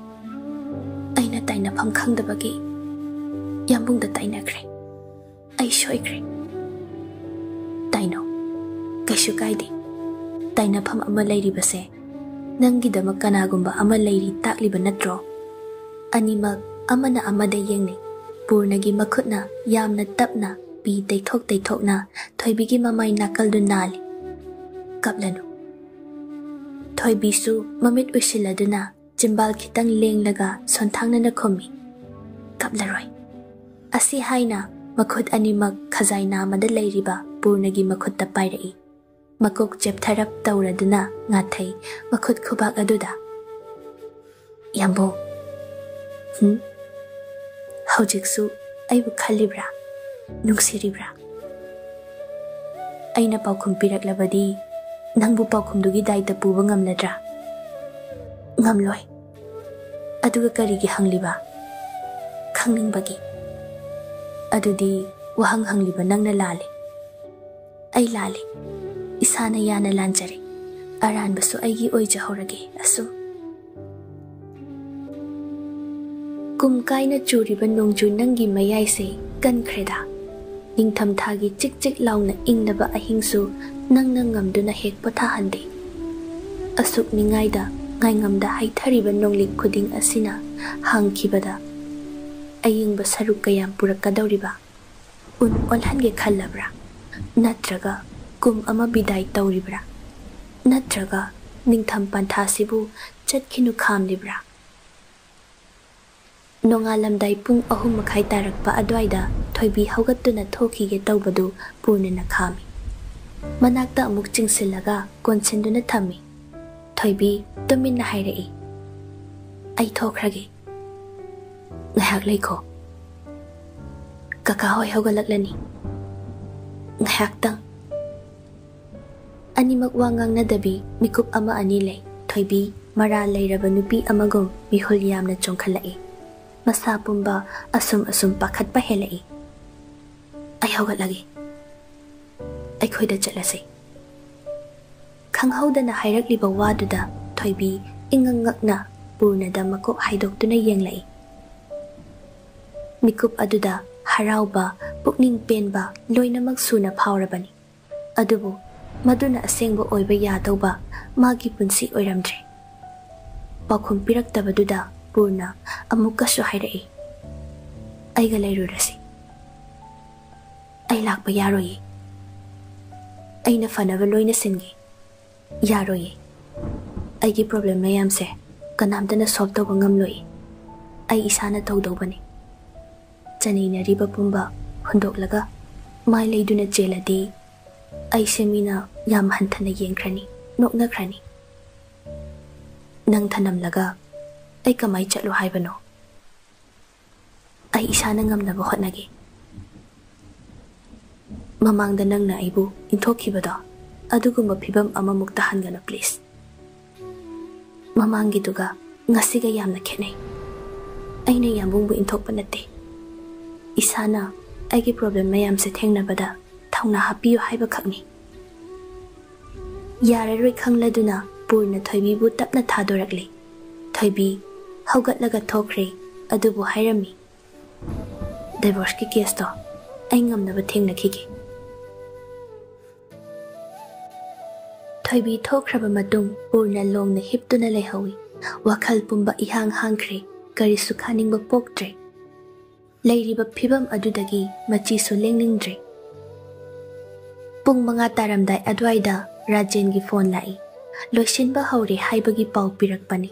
ꯑꯩꯅ ꯇꯥꯏꯅꯐꯝ ꯈꯪꯗꯕꯒꯤ ꯌꯥꯝꯕꯨꯡꯗ ꯇꯥꯏꯅꯈ꯭ꯔꯦ꯫ ꯑꯩ ꯁꯣꯏꯈ꯭ꯔꯦ꯫ ꯇꯥꯏꯅꯧ, ꯀꯩꯁꯨ ꯀꯥꯏꯗꯦ꯫ ꯇꯥꯏꯅꯐꯝ ꯑꯃ ꯂꯩꯔꯤꯕꯁꯦ ꯅꯪꯒꯤꯗꯃꯛ ꯀꯅꯥꯒꯨꯝꯕ ꯑꯃ ꯂꯩꯔꯤ ꯇꯥꯛꯂꯤꯕ ꯅꯠꯇ꯭ꯔꯣ? ꯑꯅꯤꯃꯛ ꯑꯃꯅ ꯑꯃꯗ ꯌꯦꯡꯅꯩ꯫ ꯄꯨꯔꯅꯒꯤ ꯃꯈꯨꯠꯅ ꯌꯥꯝꯅ ꯇꯞꯅ ꯄꯤ ꯇꯩꯊꯣꯛ ꯇꯩꯊꯣꯛꯅ ꯊꯣꯏꯕꯤꯒꯤ ꯃꯃꯥꯏ ꯅꯥꯀꯜꯗꯨ ꯅꯥꯜꯂꯤ꯫ "ꯀꯞꯂꯅꯨ꯫" ꯊꯣꯏꯕꯤꯁꯨ ꯃꯃꯤꯠ ꯎꯏꯁꯤꯜꯂꯗꯨꯅ ꯆꯤꯝꯕꯥꯜ ꯈꯤꯇꯪ ꯂꯦꯡꯂꯒ ꯁꯣꯟꯊꯥꯡꯅꯅ ꯈꯨꯝꯃꯤ, "ꯀꯞꯂꯔꯣꯏ꯫" ꯑꯁꯤ ꯍꯥꯏꯅ ꯃꯈꯨꯠ ꯑꯅꯤꯃꯛ ꯈꯖꯥꯏ ꯅꯥꯝꯃꯗ ꯂꯩꯔꯤꯕ ꯄꯨꯔꯅꯒꯤ ꯃꯈꯨꯠꯇ ꯄꯥꯏꯔꯛꯏ꯫ ꯃꯀꯣꯛ ꯆꯦꯞꯊꯔꯞ ꯇꯧꯔꯗꯨꯅ ꯉꯥꯊꯩ ꯃꯈꯨꯠ ꯈꯨꯕꯥꯛ ꯑꯗꯨꯗ꯫ "ꯌꯥꯝꯕꯨꯡ, ꯍꯨꯝ? ꯍꯧꯖꯤꯛꯁꯨ ꯑꯩꯕꯨ ꯈꯜꯂꯤꯕ꯭ꯔꯥ? ꯅꯨꯡꯁꯤꯔꯤꯕ꯭ꯔꯥ? ꯑꯩꯅ ꯄꯥꯎꯈꯨꯝ ꯄꯤꯔꯛꯂꯕꯗꯤ ꯅꯪꯕꯨ ꯄꯥꯎꯈꯨꯝꯗꯨꯒꯤ ꯗꯥꯏꯇ ꯄꯨꯕ ꯉꯝꯂꯗ꯭ꯔꯥ?" "ꯉꯝꯂꯣꯏ꯫ ꯑꯗꯨꯒ ꯀꯔꯤꯒꯤ ꯍꯪꯂꯤꯕ?" "ꯈꯪꯅꯤꯡꯕꯒꯤ꯫" "ꯑꯗꯨꯗꯤ ꯋꯥꯍꯪ ꯍꯪꯂꯤꯕ ꯅꯪꯅ ꯂꯥꯜꯂꯤ꯫" "ꯑꯩ ꯂꯥꯜꯂꯤ꯫ ꯏꯁꯥꯅ ꯌꯥꯅ ꯂꯥꯟꯖꯔꯦ꯫ ꯑꯔꯥꯟꯕꯁꯨ ꯑꯩꯒꯤ ꯑꯣꯏꯖꯍꯧꯔꯒꯦ꯫ ꯑꯁꯨꯝ꯫" "ꯀꯨꯝ ꯀꯥꯏꯅ ꯆꯨꯔꯤꯕ ꯅꯣꯡꯖꯨ ꯅꯪꯒꯤ ꯃꯌꯥꯏꯁꯦ ꯀꯟꯈ꯭ꯔꯦꯗ꯫ ꯅꯤꯡꯊꯝꯊꯥꯒꯤ ꯆꯤꯛ ꯆꯤꯛ ꯂꯥꯎꯅ ꯏꯪꯂꯕ ꯑꯍꯤꯡꯁꯨ ꯅꯪꯅ ꯉꯝꯗꯨꯅ ꯍꯦꯛ ꯄꯣꯊꯥꯍꯟꯗꯦ꯫ ꯑꯁꯨꯛ ꯅꯤꯡꯉꯥꯏꯗ ꯉꯥꯏꯉꯝꯗ ꯍꯩꯊꯔꯤꯕ ꯅꯣꯡꯂꯤꯛ ꯈꯨꯗꯤꯡ ꯑꯁꯤꯅ ꯍꯥꯡꯈꯤꯕꯗ ꯑꯌꯤꯡꯕ ꯁꯔꯨꯛ ꯀꯌꯥꯝ ꯄꯨꯔꯛꯀꯗꯧꯔꯤꯕ? ꯎꯟ ꯑꯣꯜꯍꯟꯒꯦ ꯈꯜꯂꯕ꯭ꯔꯥ? ꯅꯠꯇ꯭ꯔꯒ ꯀꯨꯝ ꯑꯃ ꯕꯤꯗꯥꯏ ꯇꯧꯔꯤꯕ꯭ꯔꯥ? ꯅꯠꯇ꯭ꯔꯒ ꯅꯤꯡꯊꯝ ꯄꯟꯊꯥꯁꯤꯕꯨ ꯆꯠꯈꯤꯅꯨ ꯈꯥꯝꯂꯤꯕ꯭ꯔꯥ?" ꯅꯣꯡꯉꯥꯜꯂꯝꯗꯥꯏ ꯄꯨꯡ ꯑꯍꯨꯝ ꯃꯈꯥꯏ ꯇꯥꯔꯛꯄ ꯑꯗꯨꯋꯥꯏꯗ ꯊꯣꯏꯕꯤ ꯍꯧꯒꯠꯇꯨꯅ ꯊꯣꯛꯈꯤꯒꯦ ꯇꯧꯕꯗꯨ ꯄꯨꯔꯅꯅ ꯈꯥꯝꯃꯤ꯫ ꯃꯅꯥꯛꯇ ꯑꯃꯨꯛ ꯆꯤꯡꯁꯤꯜꯂꯒ ꯀꯣꯟꯁꯤꯟꯗꯨꯅ ꯊꯝꯃꯤ꯫ ꯊꯣꯏꯕꯤ ꯇꯨꯃꯤꯟꯅ ꯍꯥꯏꯔꯛꯏ, "ꯑꯩ ꯊꯣꯛꯈ꯭ꯔꯒꯦ꯫ ꯉꯥꯏꯍꯥꯛ ꯂꯩꯈꯣ꯫ ꯀꯀꯥ ꯍꯣꯏ ꯍꯧꯒꯠꯂꯛꯂꯅꯤ꯫ ꯉꯥꯏꯍꯥꯛꯇꯪ꯫" ꯑꯅꯤꯃꯛ ꯋꯥ ꯉꯥꯡꯅꯗꯕꯤ ꯃꯤꯀꯨꯞ ꯑꯃ ꯑꯅꯤ ꯂꯩ꯫ ꯊꯣꯏꯕꯤ ꯃꯔꯥꯜ ꯂꯩꯔꯕ ꯅꯨꯄꯤ ꯑꯃꯒꯨꯝ ꯃꯤꯍꯨꯜ ꯌꯥꯝꯅ ꯆꯣꯡꯈꯠꯂꯛꯏ꯫ ꯃꯁꯥ ꯄꯨꯝꯕ ꯑꯁꯨꯝ ꯑꯁꯨꯝ ꯄꯥꯈꯠꯄ ꯍꯦꯜꯂꯛꯏ꯫ "ꯑꯩ ꯍꯧꯒꯠꯂꯒꯦ꯫ ꯑꯩꯈꯣꯏꯗ ꯆꯠꯂꯁꯤ꯫ ꯈꯪꯍꯧꯗꯅ ꯍꯥꯏꯔꯛꯂꯤꯕ ꯋꯥꯗꯨꯗ ꯊꯣꯏꯕꯤ ꯏꯉꯛ ꯉꯛꯅ ꯄꯨꯔꯅꯗ ꯃꯀꯣꯛ ꯍꯥꯏꯗꯣꯛꯇꯨꯅ ꯌꯦꯡꯂꯛꯏ꯫ ꯃꯤꯀꯨꯞ ꯑꯗꯨꯗ ꯍꯔꯥꯎꯕ, ꯄꯨꯛꯅꯤꯡ ꯄꯦꯟꯕ ꯂꯣꯏꯅꯃꯛ ꯁꯨꯅ ꯐꯥꯎꯔꯕꯅꯤ꯫ ꯑꯗꯨꯕꯨ ꯃꯗꯨꯅ ꯑꯁꯦꯡꯕ ꯑꯣꯏꯕ ꯌꯥꯗꯧꯕ ꯃꯥꯒꯤ ꯄꯨꯟꯁꯤ ꯑꯣꯏꯔꯝꯗ꯭ꯔꯦ꯫ ꯄꯥꯎꯈꯨꯝ ꯄꯤꯔꯛꯇꯕꯗꯨꯗ ꯄꯨꯔꯅ ꯑꯃꯨꯛꯀꯁꯨ ꯍꯥꯏꯔꯛꯏ, "ꯑꯩꯒ ꯂꯩꯔꯨꯔꯁꯤ꯫ ꯑꯩ ꯂꯥꯛꯄ ꯌꯥꯔꯣꯏꯌꯦ꯫ ꯑꯩꯅ ꯐꯅꯕ ꯂꯣꯏꯅ ꯁꯤꯟꯒꯦ꯫ ꯌꯥꯔꯣꯏꯌꯦ꯫ ꯑꯩꯒꯤ ꯄ꯭ꯔꯣꯕ꯭ꯂꯦꯝ ꯃꯌꯥꯝꯁꯦ ꯀꯅꯥꯝꯇꯅ ꯁꯣꯜꯕ ꯇꯧꯕ ꯉꯝꯂꯣꯏ꯫ ꯑꯩ ꯏꯁꯥꯅ ꯇꯧꯗꯧꯕꯅꯤ꯫ ꯆꯅꯩꯅꯔꯤꯕ ꯄꯨꯝꯕ ꯍꯨꯟꯗꯣꯛꯂꯒ ꯃꯥꯏ ꯂꯩꯗꯨꯅ ꯆꯦꯜꯂꯗꯤ ꯑꯩꯁꯦ ꯃꯤꯅ ꯌꯥꯝ ꯍꯟꯊꯅ ꯌꯦꯡꯈ꯭ꯔꯅꯤ, ꯅꯣꯛꯅꯈ꯭ꯔꯅꯤ꯫ ꯅꯪ ꯊꯅꯝꯂꯒ ꯑꯩ ꯀꯃꯥꯏ ꯆꯠꯂꯨ ꯍꯥꯏꯕꯅꯣ? ꯑꯩ ꯏꯁꯥꯅ ꯉꯝꯅꯕ ꯍꯣꯠꯅꯒꯦ꯫ ꯃꯃꯥꯡꯗ ꯅꯪꯅ ꯑꯩꯕꯨ ꯏꯟꯊꯣꯛꯈꯤꯕꯗꯣ, ꯑꯗꯨꯒꯨꯝꯕ ꯐꯤꯕꯝ ꯑꯃꯃꯨꯛ ꯇꯥꯍꯟꯒꯅꯨ, please꯫ ꯃꯃꯥꯡꯒꯤꯗꯨꯒ ꯉꯁꯤꯒ ꯌꯥꯝꯅ ꯈꯦꯠꯅꯩ꯫ ꯑꯩꯅ ꯌꯥꯝꯕꯨꯡꯕꯨ ꯏꯟꯊꯣꯛꯄ ꯅꯠꯇꯦ꯫ ꯏꯁꯥꯅ ꯑꯩꯒꯤ ꯄ꯭ꯔꯣꯕ꯭ꯂꯦꯝ ꯃꯌꯥꯝꯁꯦ ꯊꯦꯡꯅꯕꯗ ꯊꯧꯅꯥ ꯍꯥꯞꯄꯤꯌꯨ ꯍꯥꯏꯕꯈꯛꯅꯤ꯫" ꯌꯥꯔꯔꯣꯏ ꯈꯪꯂꯗꯨꯅ ꯄꯨꯔꯅ ꯊꯣꯏꯕꯤꯕꯨ ꯇꯞꯅ ꯊꯥꯗꯣꯔꯛꯂꯦ꯫ ꯊꯣꯏꯕꯤ ꯍꯧꯒꯠꯂꯒ ꯊꯣꯛꯈ꯭ꯔꯦ꯫ ꯑꯗꯨꯕꯨ ꯍꯥꯏꯔꯝꯃꯤ, "ꯗꯥꯏꯚꯣꯔꯁꯀꯤ ꯀꯦꯁꯇꯣ ꯑꯩ ꯉꯝꯅꯕ ꯊꯦꯡꯅꯈꯤꯒꯦ꯫" ꯊꯣꯏꯕꯤ ꯊꯣꯛꯈ꯭ꯔꯕ ꯃꯇꯨꯡ ꯄꯨꯔꯅ ꯂꯣꯡꯅ ꯍꯤꯞꯇꯨꯅ ꯂꯩꯍꯧꯏ꯫ ꯋꯥꯈꯜ ꯄꯨꯝꯕ ꯏꯍꯥꯡ ꯍꯥꯡꯈ꯭ꯔꯦ꯫ ꯀꯔꯤꯁꯨ ꯈꯟꯅꯤꯡꯕ ꯄꯣꯛꯇ꯭ꯔꯦ꯫ ꯂꯩꯔꯤꯕ ꯐꯤꯕꯝ ꯑꯗꯨꯗꯒꯤ ꯃꯆꯤꯁꯨ ꯂꯦꯡꯅꯤꯡꯗ꯭ꯔꯦ꯫ ꯄꯨꯡ ꯃꯉꯥ ꯇꯥꯔꯝꯗꯥꯏ ꯑꯗꯨꯋꯥꯏꯗ ꯔꯥꯖꯦꯟꯒꯤ ꯐꯣꯟ ꯂꯥꯛꯏ꯫ ꯂꯣꯏꯁꯤꯟꯕ ꯍꯧꯔꯦ ꯍꯥꯏꯕꯒꯤ ꯄꯥꯎ ꯄꯤꯔꯛꯄꯅꯤ꯫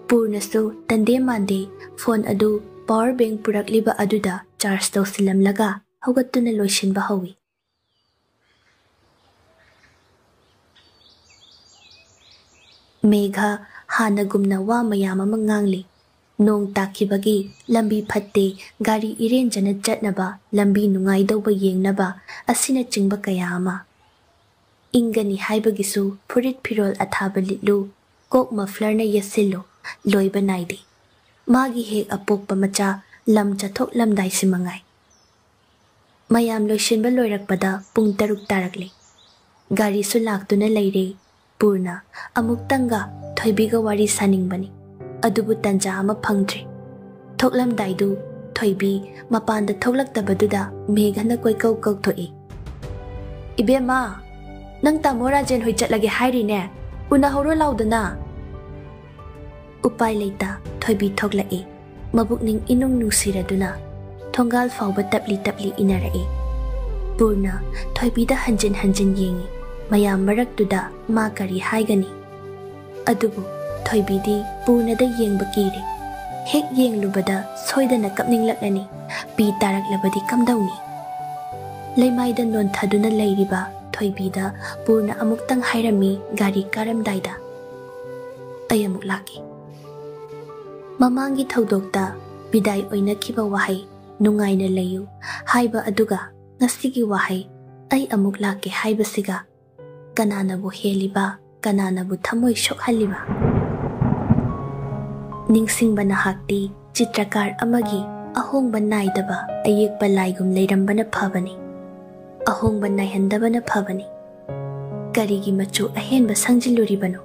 ꯄꯨꯔꯅꯁꯨ ꯇꯟꯗꯦ ꯃꯥꯟꯗꯦ ꯐꯣꯟ ꯑꯗꯨ ꯄꯥꯋꯔ ꯕꯦꯡ ꯄꯨꯔꯛꯂꯤꯕ ꯑꯗꯨꯗ ꯆꯥꯔꯖ ꯇꯧꯁꯤꯜꯂꯝꯂꯒ ꯍꯧꯒꯠꯇꯨꯅ ꯂꯣꯏꯁꯤꯟꯕ ꯍꯧꯏ꯫ ꯃꯦꯘ ꯍꯥꯟꯅꯒꯨꯝꯅ ꯋꯥ ꯃꯌꯥꯝ ꯑꯃ ꯉꯥꯡꯂꯤ꯫ ꯅꯣꯡ ꯇꯥꯈꯤꯕꯒꯤ ꯂꯝꯕꯤ ꯐꯠꯇꯦ, ꯒꯥꯔꯤ ꯏꯔꯦꯟꯖꯅ ꯆꯠꯅꯕ ꯂꯝꯕꯤ ꯅꯨꯡꯉꯥꯏꯗꯧꯕ ꯌꯦꯡꯅꯕ ꯑꯁꯤꯅꯆꯤꯡꯕ ꯀꯌꯥ ꯑꯃ꯫ ꯏꯪꯒꯅꯤ ꯍꯥꯏꯕꯒꯤꯁꯨ ꯐꯨꯔꯤꯠ ꯐꯤꯔꯣꯜ ꯑꯊꯥꯕ ꯂꯤꯠꯂꯨ, ꯀꯣꯛ ꯃꯐ꯭ꯂꯔꯅ ꯌꯦꯠꯁꯤꯜꯂꯨ, ꯂꯣꯏꯕ ꯅꯥꯏꯗꯦ꯫ ꯃꯥꯒꯤ ꯍꯦꯛ ꯑꯄꯣꯛꯄ ꯃꯆꯥ ꯂꯝ ꯆꯠꯊꯣꯛꯂꯝꯗꯥꯏꯁꯤ ꯃꯉꯥꯏ꯫ ꯃꯌꯥꯝ ꯂꯣꯏꯁꯤꯟꯕ ꯂꯣꯏꯔꯛꯄꯗ ꯄꯨꯡ ꯇꯔꯨꯛ ꯇꯥꯔꯛꯂꯦ꯫ ꯒꯥꯔꯤꯁꯨ ꯂꯥꯛꯇꯨꯅ ꯂꯩꯔꯦ꯫ ꯄꯨꯔꯅ ꯑꯃꯨꯛꯇꯪꯒ ꯊꯣꯏꯕꯤꯒ ꯋꯥꯔꯤ ꯁꯥꯅꯤꯡꯕꯅꯤ, ꯑꯗꯨꯕꯨ ꯇꯟꯖꯥ ꯑꯃ ꯐꯪꯗ꯭ꯔꯦ꯫ ꯊꯣꯛꯂꯝꯗꯥꯏꯗꯨ ꯊꯣꯏꯕꯤ ꯃꯄꯥꯟꯗ ꯊꯣꯛꯂꯛꯇꯕꯗꯨꯗ ꯃꯦꯘꯅ ꯀꯣꯏꯀꯧ ꯀꯧꯊꯣꯛꯏ, "ꯏꯕꯦꯝꯃ, ꯅꯪ ꯇꯥꯃꯣ ꯔꯥꯖꯦꯟ ꯍꯣꯏ ꯆꯠꯂꯒꯦ ꯍꯥꯏꯔꯤꯅꯦ, ꯎꯅꯍꯧꯔꯣ ꯂꯥꯎꯗꯅ!" ꯎꯄꯥꯏ ꯂꯩꯇ ꯊꯣꯏꯕꯤ ꯊꯣꯛꯂꯛꯏ꯫ ꯃꯕꯨꯛꯅꯤꯡ ꯏꯅꯨꯡ ꯅꯨꯡꯁꯤꯔꯗꯨꯅ ꯊꯣꯡꯒꯥꯜ ꯐꯥꯎꯕ ꯇꯞꯂꯤ ꯇꯞꯂꯤ ꯏꯟꯅꯔꯛꯏ꯫ ꯄꯨꯔꯅ ꯊꯣꯏꯕꯤꯗ ꯍꯟꯖꯤꯟ ꯍꯟꯖꯤꯟ ꯌꯦꯡꯏ꯫ ꯃꯌꯥꯝ ꯃꯔꯛꯇꯨꯗ ꯃꯥ ꯀꯔꯤ ꯍꯥꯏꯒꯅꯤ? ꯑꯗꯨꯕꯨ ꯊꯣꯏꯕꯤꯗꯤ ꯄꯨꯔꯅꯗ ꯌꯦꯡꯕ ꯀꯤꯔꯦ꯫ ꯍꯦꯛ ꯌꯦꯡꯂꯨꯕꯗ ꯁꯣꯏꯗꯅ ꯀꯞꯅꯤꯡꯂꯛꯂꯅꯤ꯫ ꯄꯤ ꯇꯥꯔꯛꯂꯕꯗꯤ ꯀꯝꯗꯧꯅꯤ? ꯂꯩꯃꯥꯏꯗ ꯅꯣꯟꯊꯗꯨꯅ ꯂꯩꯔꯤꯕ ꯊꯣꯏꯕꯤꯗ ꯄꯨꯔꯅ ꯑꯃꯨꯛꯇꯪ ꯍꯥꯏꯔꯝꯃꯤ ꯒꯥꯔꯤ ꯀꯥꯔꯝꯗꯥꯏꯗ, "ꯑꯩ ꯑꯃꯨꯛ ꯂꯥꯛꯀꯦ"꯫ ꯃꯃꯥꯡꯒꯤ ꯊꯧꯗꯣꯛꯇ ꯕꯤꯗꯥꯏ ꯑꯣꯏꯅꯈꯤꯕ ꯋꯥꯍꯩ "ꯅꯨꯡꯉꯥꯏꯅ ꯂꯩꯌꯨ" ꯍꯥꯏꯕ ꯑꯗꯨꯒ ꯉꯁꯤꯒꯤ ꯋꯥꯍꯩ "ꯑꯩ ꯑꯃꯨꯛ ꯂꯥꯛꯀꯦ" ꯍꯥꯏꯕꯁꯤꯒ ꯀꯅꯥꯅꯕꯨ ꯍꯦꯜꯂꯤꯕ, ꯀꯅꯥꯅꯕꯨ ꯊꯃꯣꯏ ꯁꯣꯛꯍꯜꯂꯤꯕ? ꯅꯤꯡꯁꯤꯡꯕ ꯅꯍꯥꯛꯇꯤ ꯆꯤꯇ꯭ꯔꯀꯥꯔ ꯑꯃꯒꯤ ꯑꯍꯣꯡꯕ ꯅꯥꯏꯗꯕ ꯑꯌꯦꯛꯄ ꯂꯥꯏꯒꯨꯝ ꯂꯩꯔꯝꯕꯅ ꯐꯕꯅꯤ꯫ ꯑꯍꯣꯡꯕ ꯅꯥꯏꯍꯟꯗꯕꯅ ꯐꯕꯅꯤ꯫ ꯀꯔꯤꯒꯤ ꯃꯆꯨ ꯑꯍꯦꯟꯕ ꯁꯪꯖꯤꯜꯂꯨꯔꯤꯕꯅꯣ?